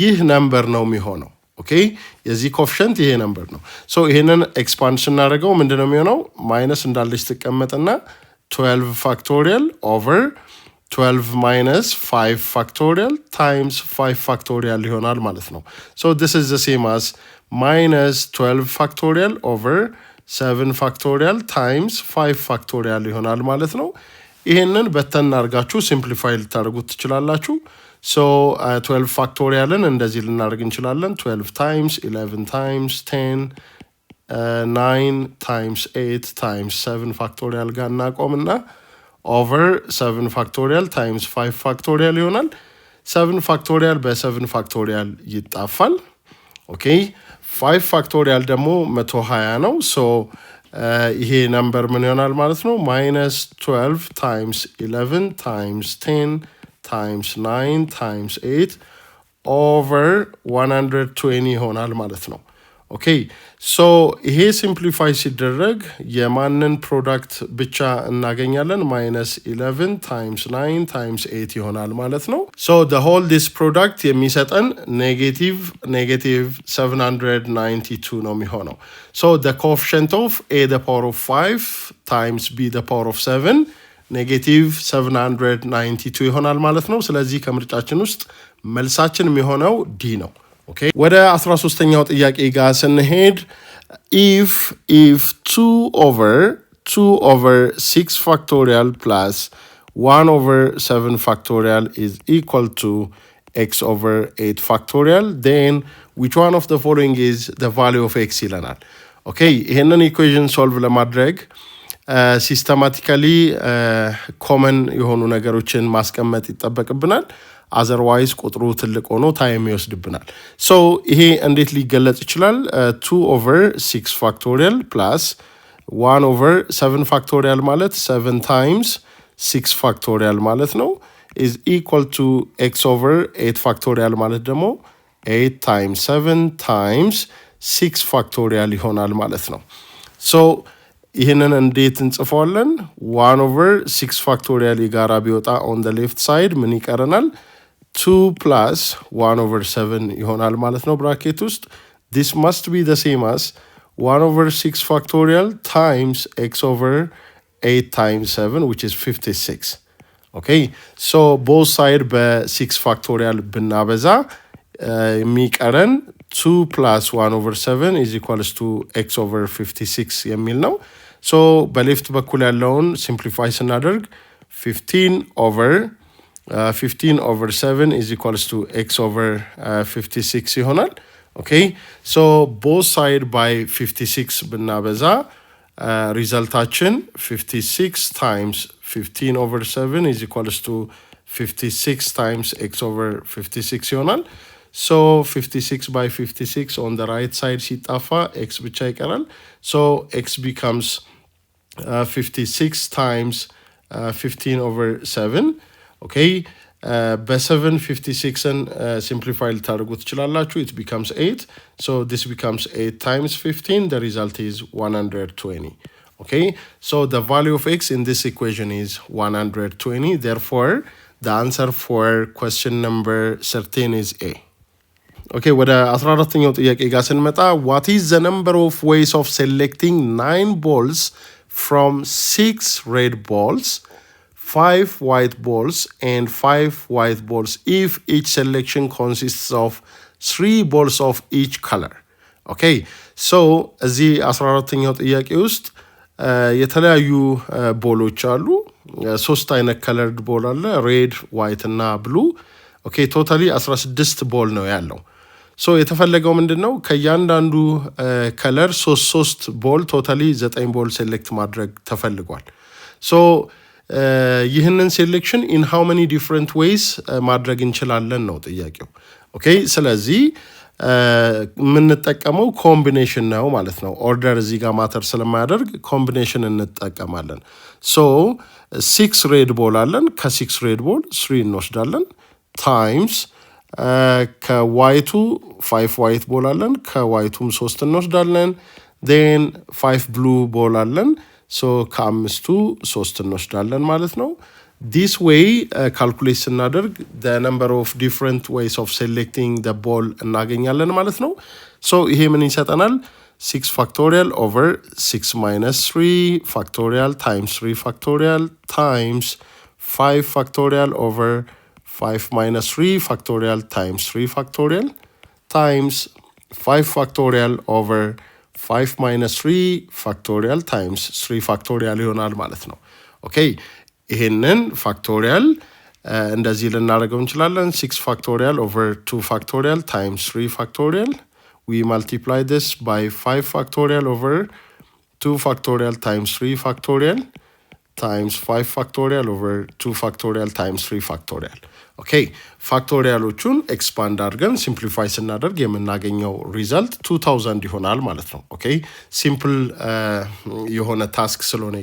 ይህ number ነው የሚሆነው። Okay, የዚህ coefficient ይሄ number ነው። So ይሄንን expand ስናደርገው ምንድን ነው የሚሆነው? Minus እንዳለች ትቀመጥና 12 factorial over 12 minus 5 factorial times 5 factorial ይሆናል ማለት ነው። So this is the same as minus 12 factorial over 7 factorial times 5 factorial ይሆናል ማለት ነው። ይሄንን በተን አድርጋችሁ simplify ልታደርጉት ትችላላችሁ። So 12 factorial ን እንደዚህ ልናደርግ እንችላለን። 12 times 11 times 10 9 times 8 times 7 factorial ጋር እናቆምና over 7 factorial times 5 factorial ይሆናል። 7 factorial በ7 factorial ይጣፋል። Okay, 5 factorial ደግሞ 120 ነው። So ይሄ number ምን ይሆናል ማለት ነው? Minus 12 times 11 times 10 times 9 times 8 over 120 ይሆናል ማለት ነው። Okay, so ይሄ simplify ሲደረግ የማንን product ብቻ እናገኛለን? Minus 11 times 9 times 8 ይሆናል ማለት ነው። So the whole this product የሚሰጠን negative 792 ነው የሚሆነው። So the coefficient of a the power of 5 times b the power of 7 negative 792 ይሆናል ማለት ነው። ስለዚህ ከምርጫችን ውስጥ መልሳችን የሚሆነው D ነው። Okay, ወደ 13ኛው ጥያቄ ጋር ስንሄድ if 2 over 2 over 6 factorial plus 1 over 7 factorial is equal to x over 8 factorial, then which one of the following is the value of x ይለናል። Okay, ይሄንን equation solve ለማድረግ systematically common የሆኑ ነገሮችን ማስቀመጥ ይጠበቅብናል። Otherwise ቁጥሩ ትልቅ ሆኖ time ይወስድብናል። So ይሄ እንዴት ሊገለጽ ይችላል? Two over six factorial plus one over seven factorial ማለት seven times six factorial ማለት ነው፣ is equal to x over eight factorial ማለት ደግሞ eight times seven times six factorial ይሆናል ማለት ነው። So ይህንን እንዴት እንጽፈዋለን? One over six factorial የጋራ ቢወጣ on the left side ምን ይቀረናል? Two plus one over seven ይሆናል ማለት ነው bracket ውስጥ። This must be the same as one over six factorial times x over eight times seven, which is 56። Okay, so both side በ six factorial ብናበዛ የሚቀረን two plus one over seven is equals to x over 56 የሚል ነው። So በ left በኩል ያለውን simplify ስናደርግ 15 over 7 is equals to x over 56 ይሆናል። Okay, so both side by 56 ብናበዛ result ኣችን 56 times 15 over 7 is equals to 56 times x over 56 ይሆናል። So 56 by 56 on the right side ሲጣፋ x ብቻ ይቀራል። So x becomes 56 times 15 over 7። Okay, በ7 56ን simplify ልታደርጉ ትችላላችሁ። It becomes 8, so this becomes 8 times 15. The result is 120. Okay, so the value of x in this equation is 120. Therefore, the answer for question number 13 is A. Okay, ወደ 14ኛው ጥያቄ ጋር ስንመጣ what is the number of ways of selecting nine balls from six red balls, five white balls and five white balls if each selection consists of three balls of each color? Okay, so እዚህ 14ኛው ጥያቄ ውስጥ የተለያዩ ball ኦች አሉ። ሶስት አይነት colored ball አለ፣ red፣ white እና blue። Okay, totally 16 ball ነው ያለው። So የተፈለገው ምንድን ነው? ከእያንዳንዱ color ሶስት ሶስት ball፣ totally ዘጠኝ ball select ማድረግ ተፈልጓል። So ይህንን selection in how many different ways ማድረግ እንችላለን ነው ጥያቄው። Okay, ስለዚህ የምንጠቀመው combination ነው ማለት ነው። Order እዚህ ጋር matter ስለማያደርግ combination እንጠቀማለን። So six red ball አለን። ከ six red ball three እንወስዳለን times ከ white ኡ five white ball አለን። ከ white ኡም ሶስት እንወስዳለን። Then five blue ball አለን። So ከአምስቱ ሶስት እንወስዳለን ማለት ነው። This way calculate ስናደርግ number of different ways of selecting the ball እናገኛለን ማለት ነው። So ይሄ ምን ይሰጠናል? Six factorial over six minus three factorial times three factorial times five factorial over five minus three factorial times three factorial times five factorial over five minus three factorial times three factorial ይሆናል ማለት ነው። Okay, ይሄንን factorial እንደዚህ ልናደርገው እንችላለን። Six factorial over two factorial times three factorial, we multiply this by five factorial over two factorial times three factorial times five factorial over two factorial times three factorial። Okay, factorial ኦቹን expand አድርገን simplify ስናደርግ የምናገኘው result 2000 ይሆናል ማለት ነው። Okay, simple የሆነ task ስለሆነ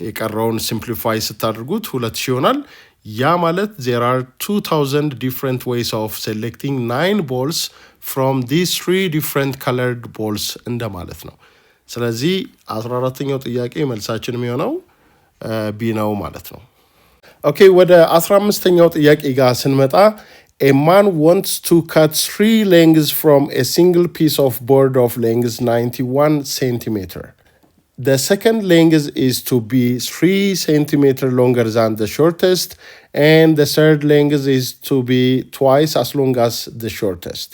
የቀረውን simplify ስታደርጉት 2000 ይሆናል። ያ ማለት there are 2000 different ways of selecting nine balls from these three different colored balls እንደማለት ነው። ስለዚህ 14ተኛው ጥያቄ መልሳችን የሚሆነው B ነው ማለት ነው። Okay, ወደ 15ኛው ጥያቄ ጋር ስንመጣ, a man wants to cut three lengths from a single piece of board of length 91 centimeter. The second length is to be 3 centimeter longer than the shortest, and the third length is to be twice as long as the shortest.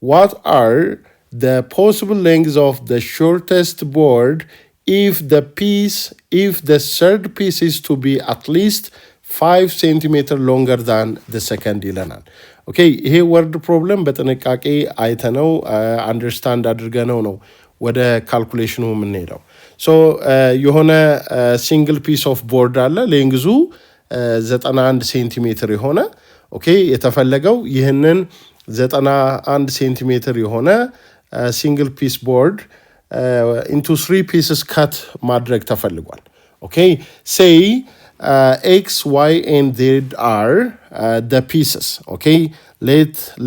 What are the possible lengths of the shortest board if the third piece is to be at least 5 centimeter longer than the second ይለናል። Okay, ይሄ word problem በጥንቃቄ አይተነው understand አድርገነው ነው ወደ calculation ኑ የምንሄደው። So የሆነ single piece of board አለ length ኡ 91 ሴንቲሜትር የሆነ። Okay, የተፈለገው ይህንን 91 ሴንቲሜትር የሆነ single piece board into three pieces cut ማድረግ ተፈልጓል። Okay, say X, Y and Z are the pieces. Okay,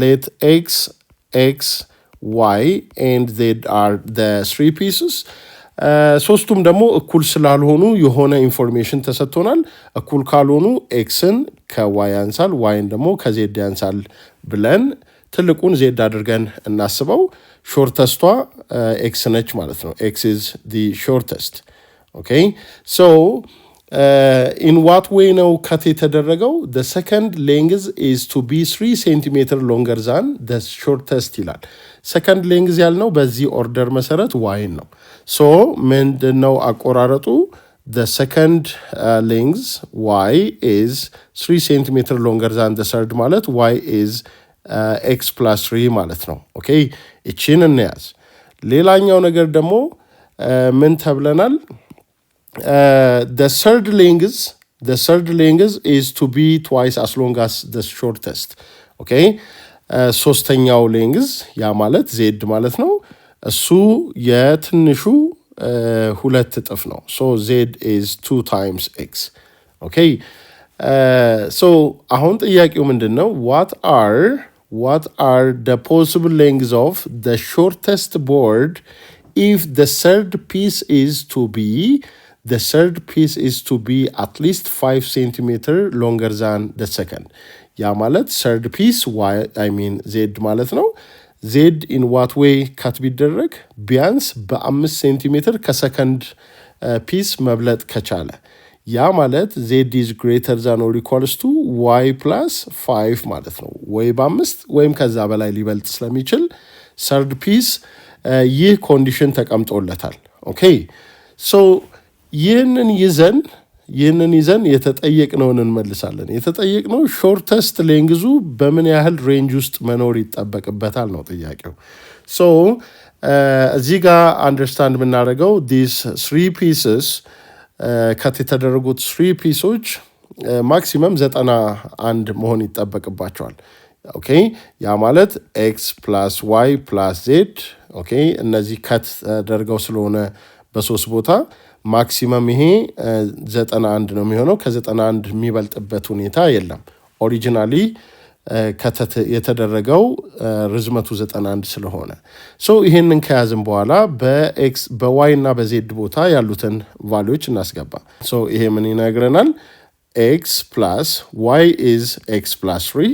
let X, Y and Z are the three pieces. ሶስቱም ደግሞ እኩል ስላልሆኑ የሆነ information ተሰጥቶናል። እኩል ካልሆኑ X ን ከ Y ያንሳል፣ Y ን ደግሞ ከ Z ያንሳል ብለን ትልቁን Z አድርገን እናስበው። Shortest ቷ X ነች ማለት ነው። X is the shortest. Okay, so in what way ነው cut የተደረገው? The second length is to be 3 centimeter longer than the shortest ይላል። Second length ያልነው በዚህ order መሰረት Y ን ነው። So ምንድነው አቆራረጡ? The second length Y is 3 centimeter longer than the third ማለት Y is X plus 3 ማለት ነው። Okay, እቺን እንያዝ። ሌላኛው ነገር ደግሞ ምን ተብለናል? The third length is to be twice as long as the shortest. Okay, ሶስተኛው length ያ ማለት Z ማለት ነው። እሱ የትንሹ ሁለት እጥፍ ነው። So Z is two times X. Okay, so አሁን ጥያቄው ምንድን ነው? What are the possible lengths of the shortest board if the third piece is to be at least 5 centimeter longer than the second? ያ ማለት third piece Y, I mean Z ማለት ነው። Z in what way cut ቢደረግ ቢያንስ በ5 ሴንቲሜትር ከ second piece መብለጥ ከቻለ ያ ማለት Z is greater than or equals to Y plus five ማለት ነው። ወይ በአምስት ወይም ከዛ በላይ ሊበልጥ ስለሚችል third piece ይህ condition ተቀምጦለታል። Okay, so ይህንን ይዘን የተጠየቅነውን እንመልሳለን። የተጠየቅነው shortest length ኡ በምን ያህል range ውስጥ መኖር ይጠበቅበታል ነው ጥያቄው። So እዚህ ጋር understand የምናደርገው these three pieces Cut የተደረጉት three piece ኦች maximum 91 መሆን ይጠበቅባቸዋል። Okay, ያ ማለት x plus y plus z, okay, እነዚህ cut ተደርገው ስለሆነ በሶስት ቦታ maximum ይሄ 91 ነው የሚሆነው። ከ91 የሚበልጥበት ሁኔታ የለም። Originally cut የተደረገው ርዝመቱ 91 ስለሆነ, so ይሄንን ከያዝን በኋላ በ x፣ በ y እና በ z ቦታ ያሉትን value ዎች እናስገባ። So ይሄ ምን ይነግረናል? X plus y is x plus 3,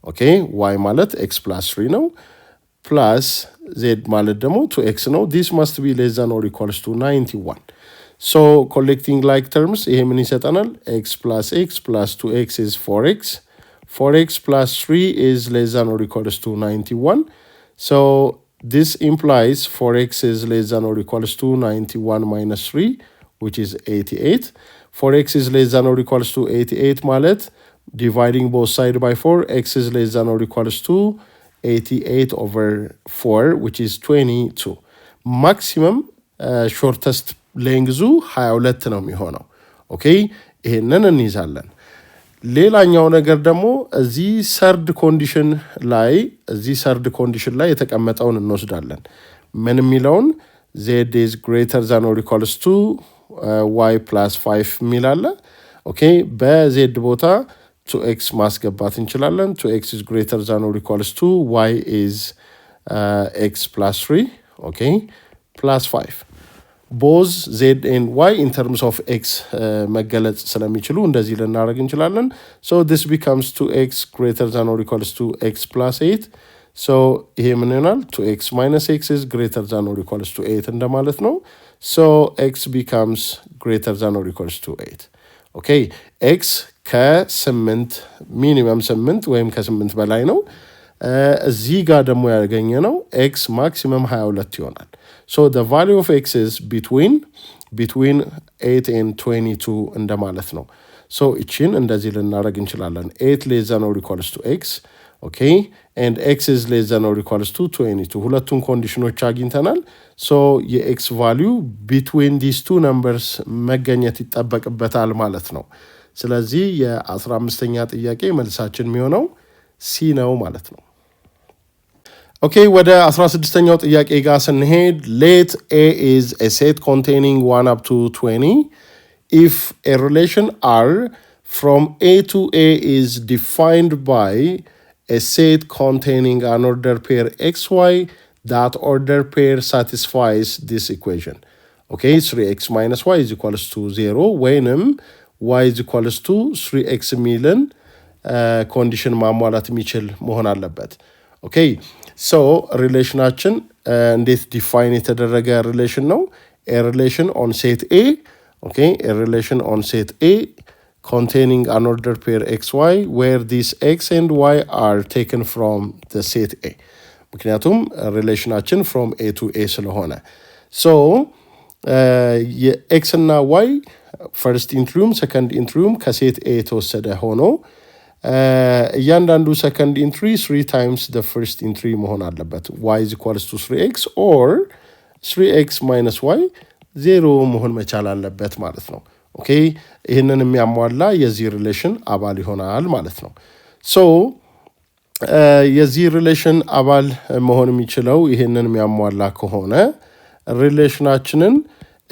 okay, y ማለት x plus 3 ነው። Plus z ማለት ደግሞ two x ነው። This must be less than or equals to 91. So collecting like terms, ይሄ ምን ይሰጠናል? X plus x plus two x is four x. Four x plus 3 is less than or equals to 91. So this implies four x is less than or equals to 91 minus 3, which is 88. Four x is less than or equals to 88 ማለት dividing both side by 4, x is less than or equals to 88 over 4, which is 22. Maximum shortest length ኡ 22 ነው የሚሆነው። Okay, ይሄንን እንይዛለን። ሌላኛው ነገር ደግሞ እዚህ third condition ላይ የተቀመጠውን እንወስዳለን። ምን የሚለውን? Z is greater than or equals to y plus 5 የሚል አለ። Okay, በ z ቦታ two x ማስገባት እንችላለን። Two x is greater than or equals to y is x plus 3, okay, plus 5. Both z and y in terms of x መገለጽ ስለሚችሉ እንደዚህ ልናደርግ እንችላለን። So this becomes two x greater than or equals to x plus 8. So ይሄ ምን ይሆናል? Two x minus x is greater than or equals to 8 እንደማለት ነው። So x becomes greater than or equals to 8. Okay, x ከስምንት minimum ስምንት ወይም ከስምንት በላይ ነው። እዚህ ጋር ደግሞ ያገኘነው x maximum 22 ይሆናል። So the value of x is between 8 and 22 እንደማለት ነው። So እቺን እንደዚህ ልናደርግ እንችላለን። 8 less than or equals to x, okay, and x is less than or equals to 22. ሁለቱን condition ኦች አግኝተናል። So የ x value between these two numbers መገኘት ይጠበቅበታል ማለት ነው። ስለዚህ የ15ኛ ጥያቄ መልሳችን የሚሆነው C ነው ማለት ነው። Okay, ወደ 16ኛው ጥያቄ ጋር ስንሄድ, let A is a set containing 1 up to 20. If a relation R from A to A is defined by a set containing an order pair xy, that order pair satisfies this equation, okay, 3x minus y is equals to 0 ወይንም y is equals to 3x የሚልን condition ማሟላት የሚችል መሆን አለበት። Okay, so relation ኣችን እንዴት define የተደረገ relation ነው? A relation on set A, okay, a relation on set A containing an order pair xy, where this x and y are taken from the set A, ምክንያቱም relation ኣችን from A to A ስለሆነ። So የ x እና y first entry ውም second entry ውም ከ set A የተወሰደ ሆኖ እያንዳንዱ second entry three times the first entry መሆን አለበት። Y is equals to three x or three x minus y zero መሆን መቻል አለበት ማለት ነው። Okay, ይህንን የሚያሟላ የዚህ relation አባል ይሆናል ማለት ነው። So የዚህ relation አባል መሆን የሚችለው ይህንን የሚያሟላ ከሆነ relation ኣችንን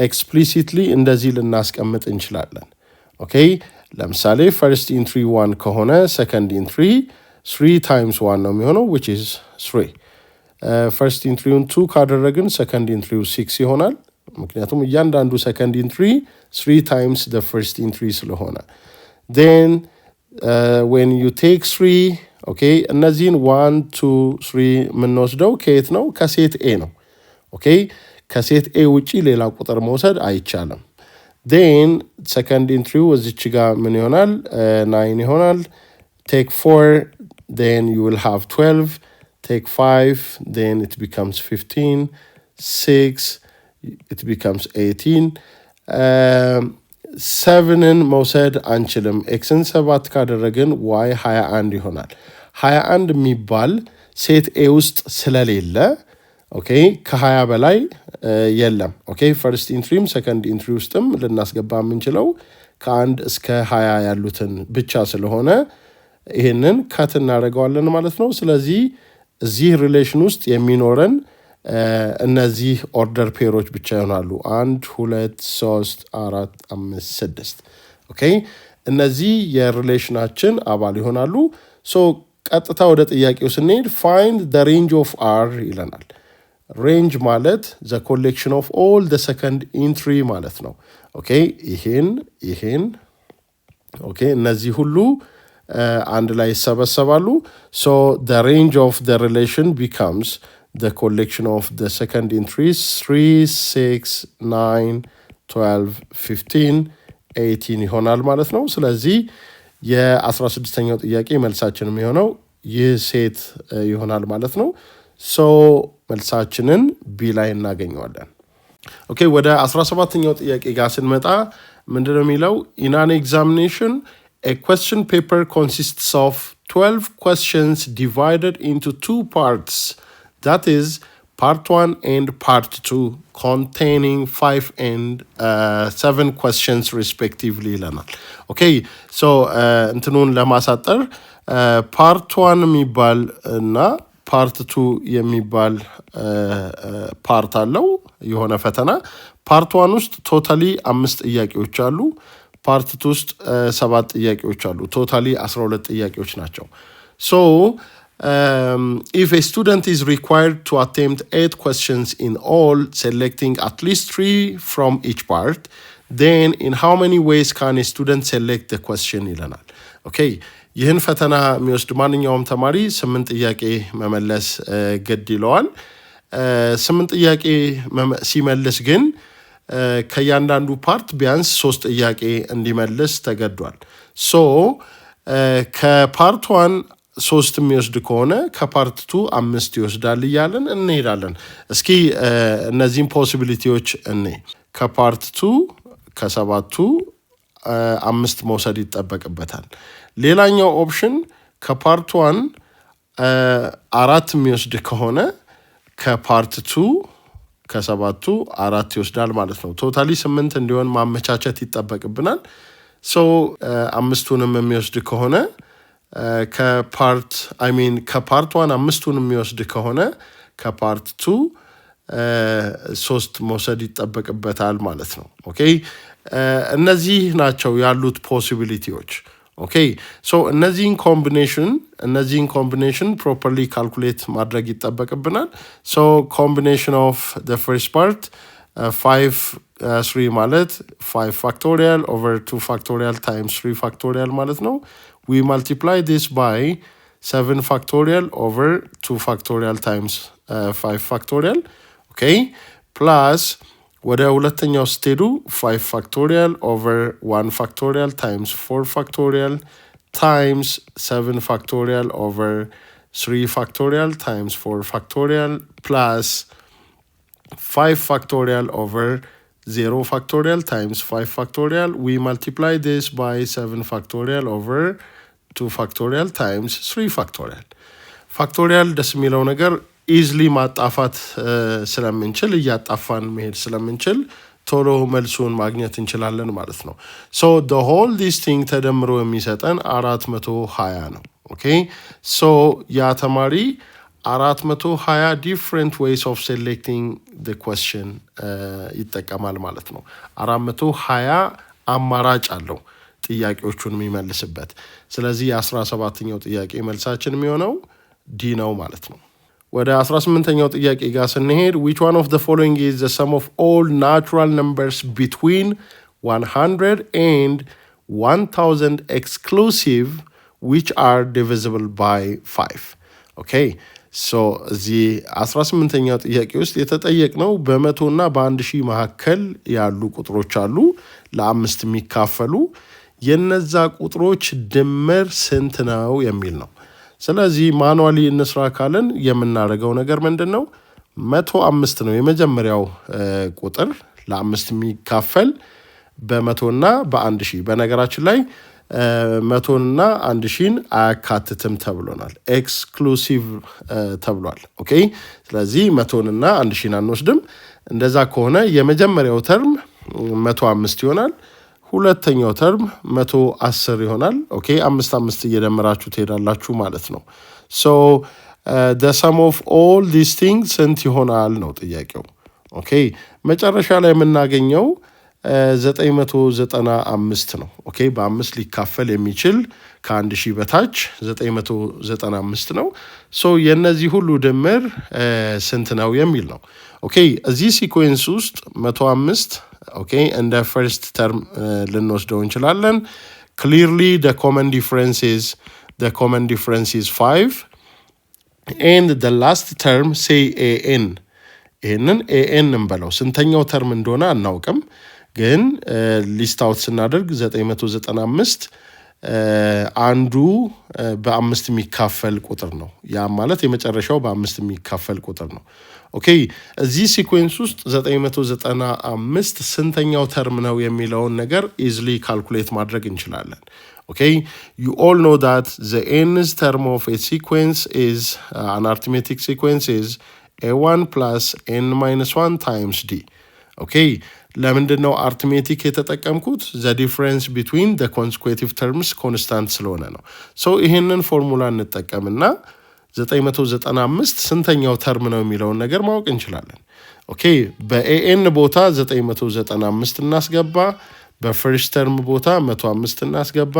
explicitly እንደዚህ ልናስቀምጥ እንችላለን። Okay, ለምሳሌ first entry one ከሆነ second entry three times one ነው የሚሆነው, which is three። First entry ውን two ካደረግን second entry ው six ይሆናል። ምክንያቱም እያንዳንዱ second entry three times the first entry ስለሆነ። Then when you take three, okay, እነዚህን one, two, three የምንወስደው ከየት ነው? ከ set A ነው። Okay, ከ set A ውጪ ሌላ ቁጥር መውሰድ አይቻልም። Then second entry ው እዚች ጋር ምን ይሆናል? Nine ይሆናል። Take four, then you will have 12. Take five, then it becomes 15. Six, it becomes 18. Seven ን መውሰድ አንችልም። x ን ሰባት ካደረግን y 21 ይሆናል። 21 የሚባል set A ውስጥ ስለሌለ, Okay, ከ20 በላይ የለም። Okay, first entry ም second entry ውስጥም ልናስገባ የምንችለው ከ1 እስከ 20 ያሉትን ብቻ ስለሆነ ይህንን cut እናደርገዋለን ማለት ነው። ስለዚህ እዚህ relation ውስጥ የሚኖረን እነዚህ order pair ኦች ብቻ ይሆናሉ። አንድ፣ ሁለት፣ ሶስት፣ አራት፣ አምስት፣ ስድስት። Okay, እነዚህ የ relation ኣችን አባል ይሆናሉ። So ቀጥታ ወደ ጥያቄው ስንሄድ "Find the range of R" ይለናል። Range ማለት the collection of all the second entry ማለት ነው። Okay, ይሄን okay, እነዚህ ሁሉ አንድ ላይ ይሰበሰባሉ። So the range of the relation becomes the collection of the second entries 3, 6, 9, 12, 15, 18 ይሆናል ማለት ነው። ስለዚህ የ16ኛው ጥያቄ መልሳችን የሚሆነው ይህ set ይሆናል ማለት ነው። So መልሳችንን B ላይ እናገኘዋለን። Okay, ወደ 17ኛው ጥያቄ ጋር ስንመጣ ምንድነው የሚለው? "In an examination, a question paper consists of 12 questions divided into two parts, that is, part 1 and part 2, containing 5 and 7 questions respectively" ይለናል። Okay, so እንትኑን ለማሳጠር part 1 የሚባል እና part 2 የሚባል part አለው የሆነ ፈተና። Part 1 ውስጥ totally አምስት ጥያቄዎች አሉ። Part 2 ውስጥ ሰባት ጥያቄዎች አሉ። Totally 12 ጥያቄዎች ናቸው። So if a student is required to attempt eight questions in all, selecting at least three from each part, then in how many ways can a student select the question" ይለናል። Okay, ይህን ፈተና የሚወስድ ማንኛውም ተማሪ ስምንት ጥያቄ መመለስ ግድ ይለዋል። ስምንት ጥያቄ ሲመልስ ግን ከእያንዳንዱ part ቢያንስ ሶስት ጥያቄ እንዲመልስ ተገዷል። So ከ part 1 ሶስት የሚወስድ ከሆነ ከ part 2 አምስት ይወስዳል እያለን እንሄዳለን። እስኪ እነዚህን possibility ዎች እኔ ከ part 2 ከሰባቱ አምስት መውሰድ ይጠበቅበታል። ሌላኛው option ከ part 1 አራት የሚወስድ ከሆነ ከ part 2 ከሰባቱ አራት ይወስዳል ማለት ነው። Totally ስምንት እንዲሆን ማመቻቸት ይጠበቅብናል። So አምስቱንም የሚወስድ ከሆነ ከ part, I mean, ከ part 1 አምስቱን የሚወስድ ከሆነ ከ part 2 ሶስት መውሰድ ይጠበቅበታል ማለት ነው። Okay, እነዚህ ናቸው ያሉት possibility ዎች። Okay, so እነዚህን combination properly calculate ማድረግ ይጠበቅብናል። So combination of the first part, 5 3 ማለት 5 factorial over 2 factorial times 3 factorial ማለት ነው። We multiply this by 7 factorial over 2 factorial times 5 factorial. Okay, plus ወደ ሁለተኛው ስትሄዱ 5 factorial over 1 factorial times 4 factorial times 7 factorial over 3 factorial times 4 factorial plus 5 factorial over 0 factorial times 5 factorial. We multiply this by 7 factorial over 2 factorial times 3 factorial. Factorial ደስ የሚለው ነገር easily ማጣፋት ስለምንችል፣ እያጣፋን መሄድ ስለምንችል ቶሎ መልሱን ማግኘት እንችላለን ማለት ነው። So the whole this thing ተደምሮ የሚሰጠን 420 ነው። Okay, so ያ ተማሪ 420 different ways of selecting the question ይጠቀማል ማለት ነው። 420 አማራጭ አለው ጥያቄዎቹን የሚመልስበት። ስለዚህ የ17ኛው ጥያቄ መልሳችን የሚሆነው D ነው ማለት ነው። ወደ 18ኛው ጥያቄ ጋር ስንሄድ "Which one of the following is the sum of all natural numbers between 100 and 1000 exclusive, which are divisible by 5?" Okay, so እዚህ 18ኛው ጥያቄ ውስጥ የተጠየቅነው በ100ና በ1000 መካከል ያሉ ቁጥሮች አሉ ለአምስት የሚካፈሉ፣ የነዛ ቁጥሮች ድምር ስንት ነው የሚል ነው። ስለዚህ manually እንስራ ካልን የምናደርገው ነገር ምንድን ነው? 105 ነው የመጀመሪያው ቁጥር ለአምስት የሚካፈል በ100ና በ1000። በነገራችን ላይ መቶንና አንድ ሺን አያካትትም ተብሎናል። Exclusive ተብሏል። Okay፣ ስለዚህ መቶንና አንድ ሺን አንወስድም። እንደዛ ከሆነ የመጀመሪያው term 105 ይሆናል። ሁለተኛው term 110 ይሆናል። Okay፣ አምስት አምስት እየደመራችሁ ትሄዳላችሁ ማለት ነው። So the sum of all these things ስንት ይሆናል ነው ጥያቄው። Okay፣ መጨረሻ ላይ የምናገኘው 995 ነው። Okay፣ በአምስት ሊካፈል የሚችል ከ1000 በታች 995 ነው። So የእነዚህ ሁሉ ድምር ስንት ነው የሚል ነው። Okay፣ እዚህ sequence ውስጥ 105 okay እንደ first term ልንወስደው እንችላለን። Clearly the common difference is 5 and the last term, say an፣ ይህንን an እንበለው። ስንተኛው term እንደሆነ አናውቅም፣ ግን list out ስናደርግ 995 አንዱ በአምስት የሚካፈል ቁጥር ነው። ያም ማለት የመጨረሻው በአምስት የሚካፈል ቁጥር ነው። Okay፣ እዚህ sequence ውስጥ 995 ስንተኛው term ነው የሚለውን ነገር easily calculate ማድረግ እንችላለን። Okay, you all know that the nth term of a sequence is an arithmetic sequence is a one plus n minus one times d። Okay፣ ለምንድን ነው arithmetic የተጠቀምኩት? The difference between the consecutive terms constant ስለሆነ ነው። So ይሄንን ፎርሙላ እንጠቀምና 995 ስንተኛው term ነው የሚለውን ነገር ማወቅ እንችላለን። Okay፣ በ an ቦታ 995 እናስገባ፣ በ first term ቦታ 105 እናስገባ።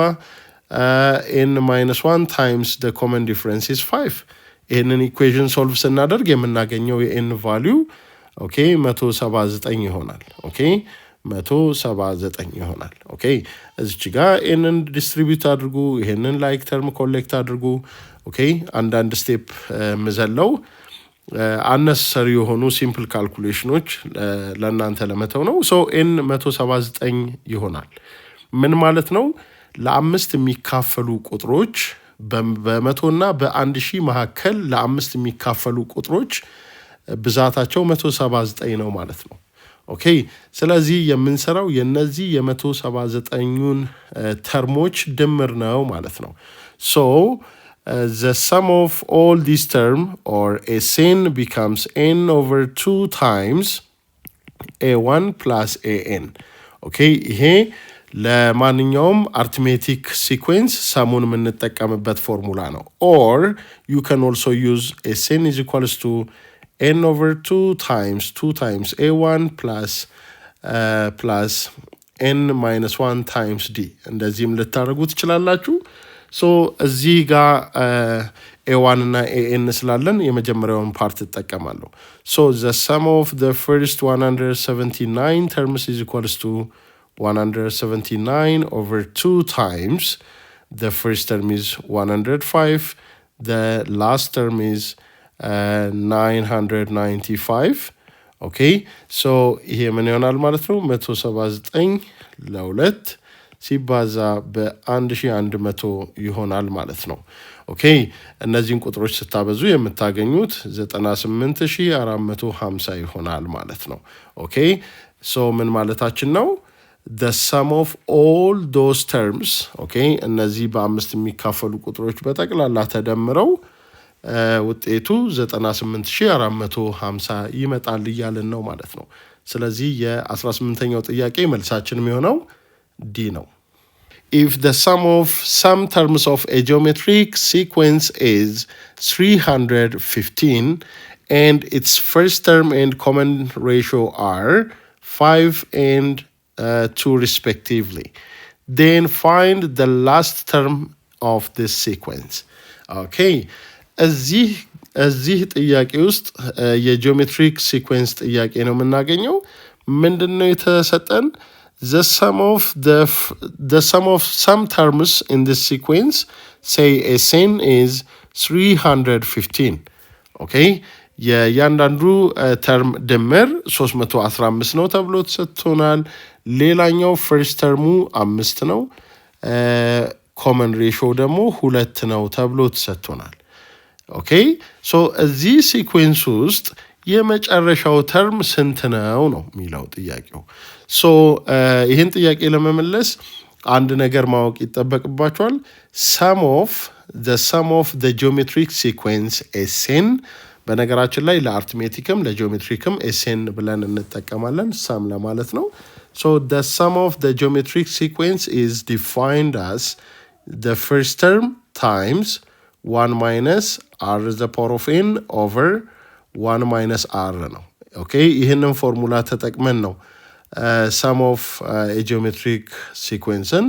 n minus one times the common difference is 5። ይህንን equation solve ስናደርግ የምናገኘው የ n value okay 179 ይሆናል። Okay፣ 179 ይሆናል። Okay፣ እዚች ጋ n ን distribute አድርጉ። ይሄንን like term collect አድርጉ። Okay፣ አንዳንድ step ምዘለው unnecessary የሆኑ simple calculation ኖች ለእናንተ ለመተው ነው። So n 179 ይሆናል። ምን ማለት ነው? ለአምስት የሚካፈሉ ቁጥሮች፣ በመቶና በአንድ ሺህ መካከል ለአምስት የሚካፈሉ ቁጥሮች ብዛታቸው 179 ነው ማለት ነው። Okay፣ ስለዚህ የምንሰራው የነዚህ የ179ኙን term ኦች ድምር ነው ማለት ነው። So the sum of all this term or Sn becomes n over two times a one plus an። Okay፣ ይሄ ለማንኛውም arithmetic sequence sum ኡን የምንጠቀምበት ፎርሙላ ነው። Or you can also use Sn is equals to n over two times two times a one plus n minus one times d፣ እንደዚህም ልታደርጉ ትችላላችሁ። So እዚህ ጋር a one እና an ስላለን የመጀመሪያውን part እጠቀማለሁ። So the sum of the first 179 terms is equals to 179 over 2 times the first term is 105, the last term is 995። Okay፣ so ይሄ ምን ይሆናል ማለት ነው? 179 ለሁለት ሲባዛ በ1100 ይሆናል ማለት ነው። Okay፣ እነዚህን ቁጥሮች ስታበዙ የምታገኙት 98,450 ይሆናል ማለት ነው። Okay፣ so ምን ማለታችን ነው? The sum of all those terms፣ okay፣ እነዚህ በአምስት የሚካፈሉ ቁጥሮች በጠቅላላ ተደምረው ውጤቱ 98,450 ይመጣል እያልን ነው ማለት ነው። ስለዚህ የ18ኛው ጥያቄ መልሳችን የሚሆነው D ነው። If the sum of some terms of a geometric sequence is 315 and its first term and common ratio are 5 and 2 respectively, then find the last term of this sequence. Okay, እዚህ ጥያቄ ውስጥ የ geometric sequence ጥያቄ ነው የምናገኘው። ምንድን ነው የተሰጠን? The sum of some terms in this sequence, say Sn, is 315። Okay፣ የእያንዳንዱ term ድምር 315 ነው ተብሎ ተሰጥቶናል። ሌላኛው first term ኡ አምስት ነው፣ common ratio ደግሞ ሁለት ነው ተብሎ ተሰጥቶናል። Okay፣ so እዚህ sequence ውስጥ የመጨረሻው term ስንት ነው ነው የሚለው ጥያቄው። So ይህን ጥያቄ ለመመለስ አንድ ነገር ማወቅ ይጠበቅባችኋል። Sum of the sum of the geometric sequence Sn፣ በነገራችን ላይ ለአርትሜቲክም ለጂኦሜትሪክም ኤስኤን ብለን እንጠቀማለን sum ለማለት ነው። So the sum of the geometric sequence is defined as the first term times one minus r the power of n over one minus r ነው። Okay, ይህንን ፎርሙላ ተጠቅመን ነው sum of የ geometric sequence ን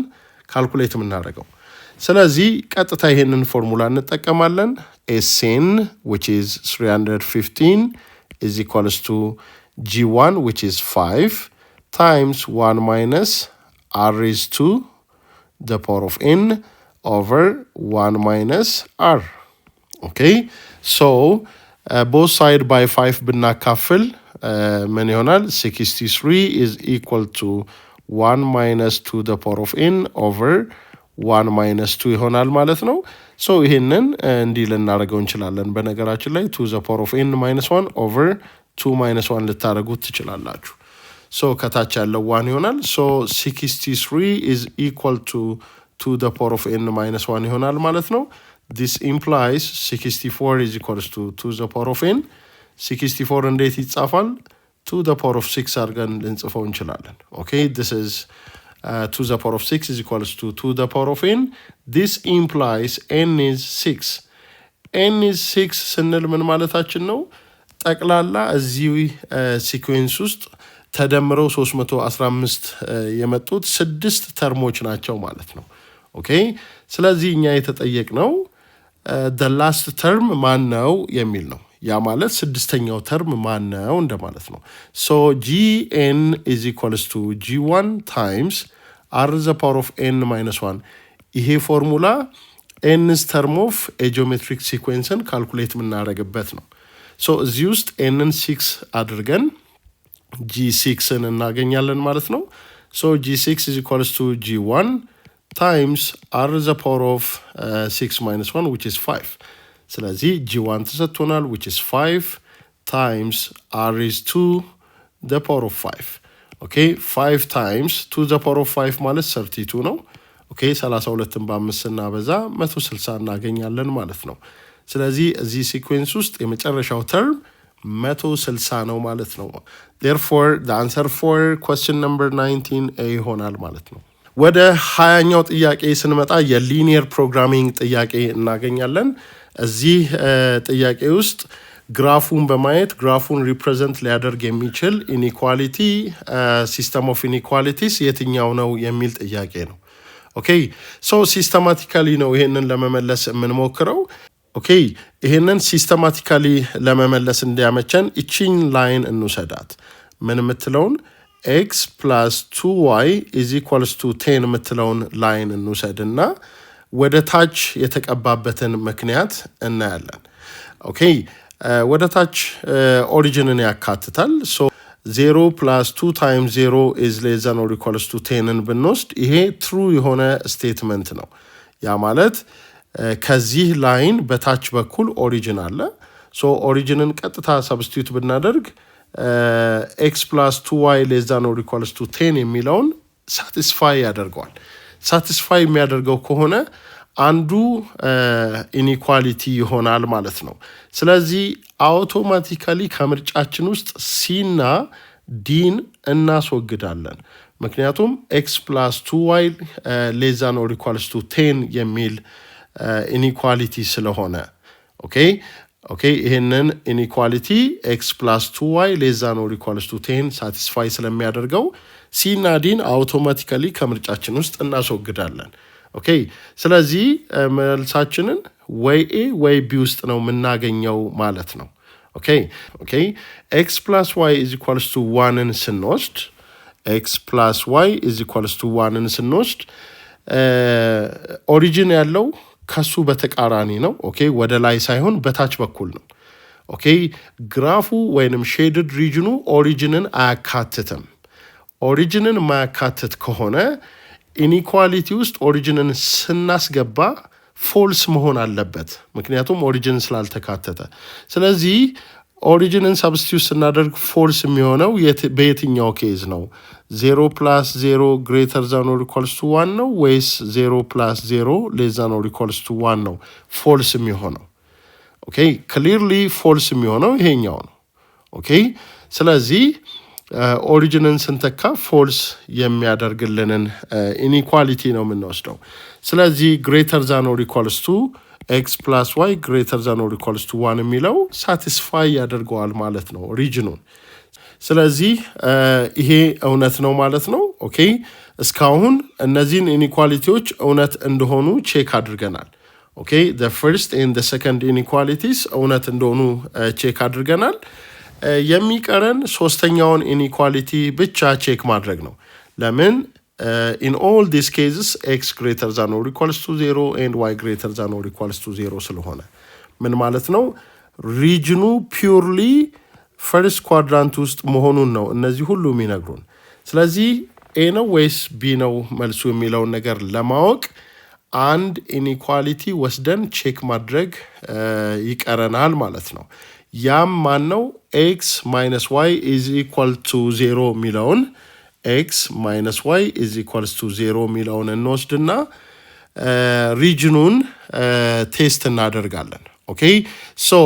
calculate የምናደርገው። ስለዚህ ቀጥታ ይሄንን ፎርሙላ እንጠቀማለን። Sn, which is 315, is equals to G1, which is 5, times 1 minus r is 2 the power of n over 1 minus r. Okay, so both side by 5 ብናካፍል ምን ይሆናል? 63 is equal to 1 minus 2 the power of n over 1 minus 2 ይሆናል ማለት ነው። So ይሄንን እንዲህ ልናደርገው እንችላለን። በነገራችን ላይ 2 the power of n minus 1 over 2 minus 1 ልታደርጉት ትችላላችሁ። So ከታች ያለው 1 ይሆናል። So 63 is equal to 2 the power of n minus 1 ይሆናል ማለት ነው። This implies 64 is equals to 2 the power of n። 64 እንዴት ይጻፋል? 2 the power of 6 አድርገን ልንጽፈው እንችላለን። Okay, this is 2 the power of 6 is equals to 2 the power of n. This implies n is 6. N is 6 ስንል ምን ማለታችን ነው? ጠቅላላ እዚህ sequence ውስጥ ተደምረው 315 የመጡት ስድስት term ኦች ናቸው ማለት ነው። Okay, ስለዚህ እኛ የተጠየቅነው the last term ማን ነው የሚል ነው። ያ ማለት ስድስተኛው term ማን ነው እንደማለት ነው። So G n is equals to G one times r the power of n minus one። ይሄ formula nth term of a geometric sequence ን calculate የምናደርግበት ነው። So እዚህ ውስጥ n ን six አድርገን G six ን እናገኛለን ማለት ነው። So G six is equals to G one times r the power of six minus one, which is five። ስለዚህ G one ተሰጥቶናል, which is five, times r is two the power of five. Okay, five times two the power of five ማለት 32 ነው። Okay, 32ን በአምስት ስናበዛ 160 እናገኛለን ማለት ነው። ስለዚህ እዚህ sequence ውስጥ የመጨረሻው term 160 ነው ማለት ነው። Therefore, the answer for question number 19 A ይሆናል ማለት ነው። ወደ 20ኛው ጥያቄ ስንመጣ የ linear programming ጥያቄ እናገኛለን። እዚህ ጥያቄ ውስጥ graph ኡን በማየት graph ኡን represent ሊያደርግ የሚችል inequality, system of inequalities የትኛው ነው የሚል ጥያቄ ነው። Okay, so systematically ነው ይሄንን ለመመለስ የምንሞክረው። Okay, ይሄንን systematically ለመመለስ እንዲያመቸን ይቺን line እንውሰዳት። ምን የምትለውን? X plus two y is equals to 10 የምትለውን line እንውሰድና ወደ ታች የተቀባበትን ምክንያት እናያለን። Okay, ወደ ታች origin ን ያካትታል። So zero plus two times zero is less than or equals to 10 ን ብንወስድ ይሄ true የሆነ statement ነው። ያ ማለት ከዚህ line በታች በኩል origin አለ። So origin ን ቀጥታ substitute ብናደርግ x plus two y less than or equals to 10 የሚለውን satisfy ያደርገዋል። Satisfy የሚያደርገው ከሆነ አንዱ inequality ይሆናል ማለት ነው። ስለዚህ automatically ከምርጫችን ውስጥ C ና D ን እናስወግዳለን። ምክንያቱም x plus two y less than or equals to 10 የሚል inequality ስለሆነ። Okay, ይህንን inequality x plus two y less than or equals to 10 satisfy ስለሚያደርገው C እና D ን automatically ከምርጫችን ውስጥ እናስወግዳለን። Okay, ስለዚህ መልሳችንን ወይ A ወይ B ውስጥ ነው የምናገኘው ማለት ነው። Okay, x plus y is equals to one ን ስንወስድ፣ x plus y is equals to one ን ስንወስድ origin ያለው ከሱ በተቃራኒ ነው። Okay, ወደ ላይ ሳይሆን በታች በኩል ነው። Okay, graph ኡ ወይንም shaded region ኑ origin ን አያካትትም። Origin ን የማያካትት ከሆነ inequality ውስጥ origin ን ስናስገባ false መሆን አለበት፣ ምክንያቱም origin ስላልተካተተ። ስለዚህ Origin ን substitute ስናደርግ false የሚሆነው በየትኛው case ነው? Zero plus zero greater than or equals to one ነው ወይስ zero plus zero less than or equals to one ነው false የሚሆነው? Okay, clearly false የሚሆነው ይሄኛው ነው። Okay, ስለዚህ origin ን ስንተካ false የሚያደርግልንን inequality ነው የምንወስደው። ስለዚህ greater than or equals to x plus y greater than or equals to one የሚለው satisfy ያደርገዋል ማለት ነው region ኑን። ስለዚህ ይሄ እውነት ነው ማለት ነው። Okay, እስካሁን እነዚህን inequality ዎች እውነት እንደሆኑ check አድርገናል። Okay, the first and the second inequalities እውነት እንደሆኑ check አድርገናል። የሚቀረን ሶስተኛውን inequality ብቻ check ማድረግ ነው። ለምን? In all these cases x greater than or equals to zero and y greater than or equals to zero ስለሆነ ምን ማለት ነው? Region ኑ purely first quadrant ውስጥ መሆኑን ነው እነዚህ ሁሉ የሚነግሩን። ስለዚህ A ነው ወይስ B ነው መልሱ የሚለውን ነገር ለማወቅ አንድ inequality ወስደን check ማድረግ ይቀረናል ማለት ነው። ያም ማን ነው? X minus y is equal to zero የሚለውን፣ x minus y is equals to zero የሚለውን እንወስድና region ኑን test እናደርጋለን። Okay, so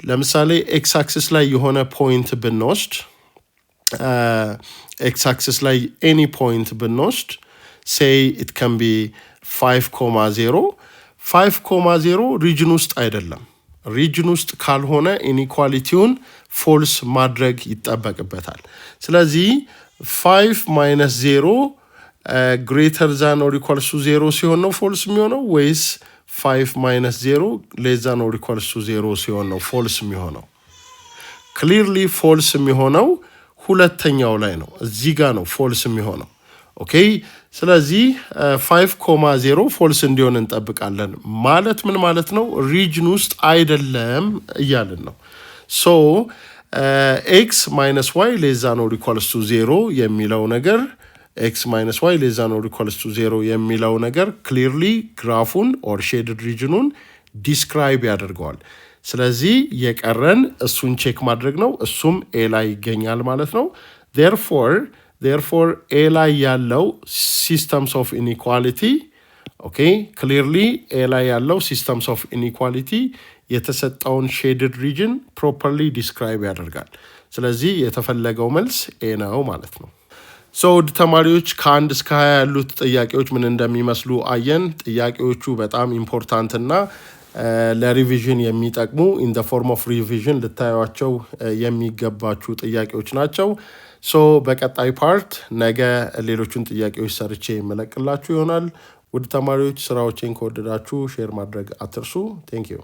ለምሳሌ x axis ላይ የሆነ point ብንወስድ፣ x axis ላይ any point ብንወስድ፣ say it can be 5 comma 0። 5 comma 0 region ውስጥ አይደለም። Region ውስጥ ካልሆነ inequality ውን false ማድረግ ይጠበቅበታል። ስለዚህ 5 minus 0 greater than or equals to 0 ሲሆን ነው false የሚሆነው ወይስ 5 minus 0 less than or equals to 0 ሲሆን ነው false የሚሆነው? Clearly false የሚሆነው ሁለተኛው ላይ ነው። እዚህ ጋር ነው false የሚሆነው። Okay, ስለዚህ 5 comma 0 false እንዲሆን እንጠብቃለን። ማለት ምን ማለት ነው? Region ውስጥ አይደለም እያልን ነው። So x minus y less than or equals to 0 የሚለው ነገር፣ x minus y less than or equals to 0 የሚለው ነገር clearly graph ኡን or shaded region ኑን describe ያደርገዋል። ስለዚህ የቀረን እሱን check ማድረግ ነው። እሱም A ላይ ይገኛል ማለት ነው። Therefore A ላይ ያለው systems of inequality፣ okay, clearly A ላይ ያለው systems of inequality የተሰጠውን shaded region properly describe ያደርጋል። ስለዚህ የተፈለገው መልስ A ነው ማለት ነው። So ውድ ተማሪዎች፣ ከ1 እስከ 20 ያሉት ጥያቄዎች ምን እንደሚመስሉ አየን። ጥያቄዎቹ በጣም important እና ለ revision የሚጠቅሙ፣ in the form of revision ልታዩቸው የሚገባችሁ ጥያቄዎች ናቸው። So በቀጣይ part ነገ ሌሎቹን ጥያቄዎች ሰርቼ የምለቅላችሁ ይሆናል። ውድ ተማሪዎች፣ ስራዎቼን ከወደዳችሁ share ማድረግ አትርሱ። Thank you.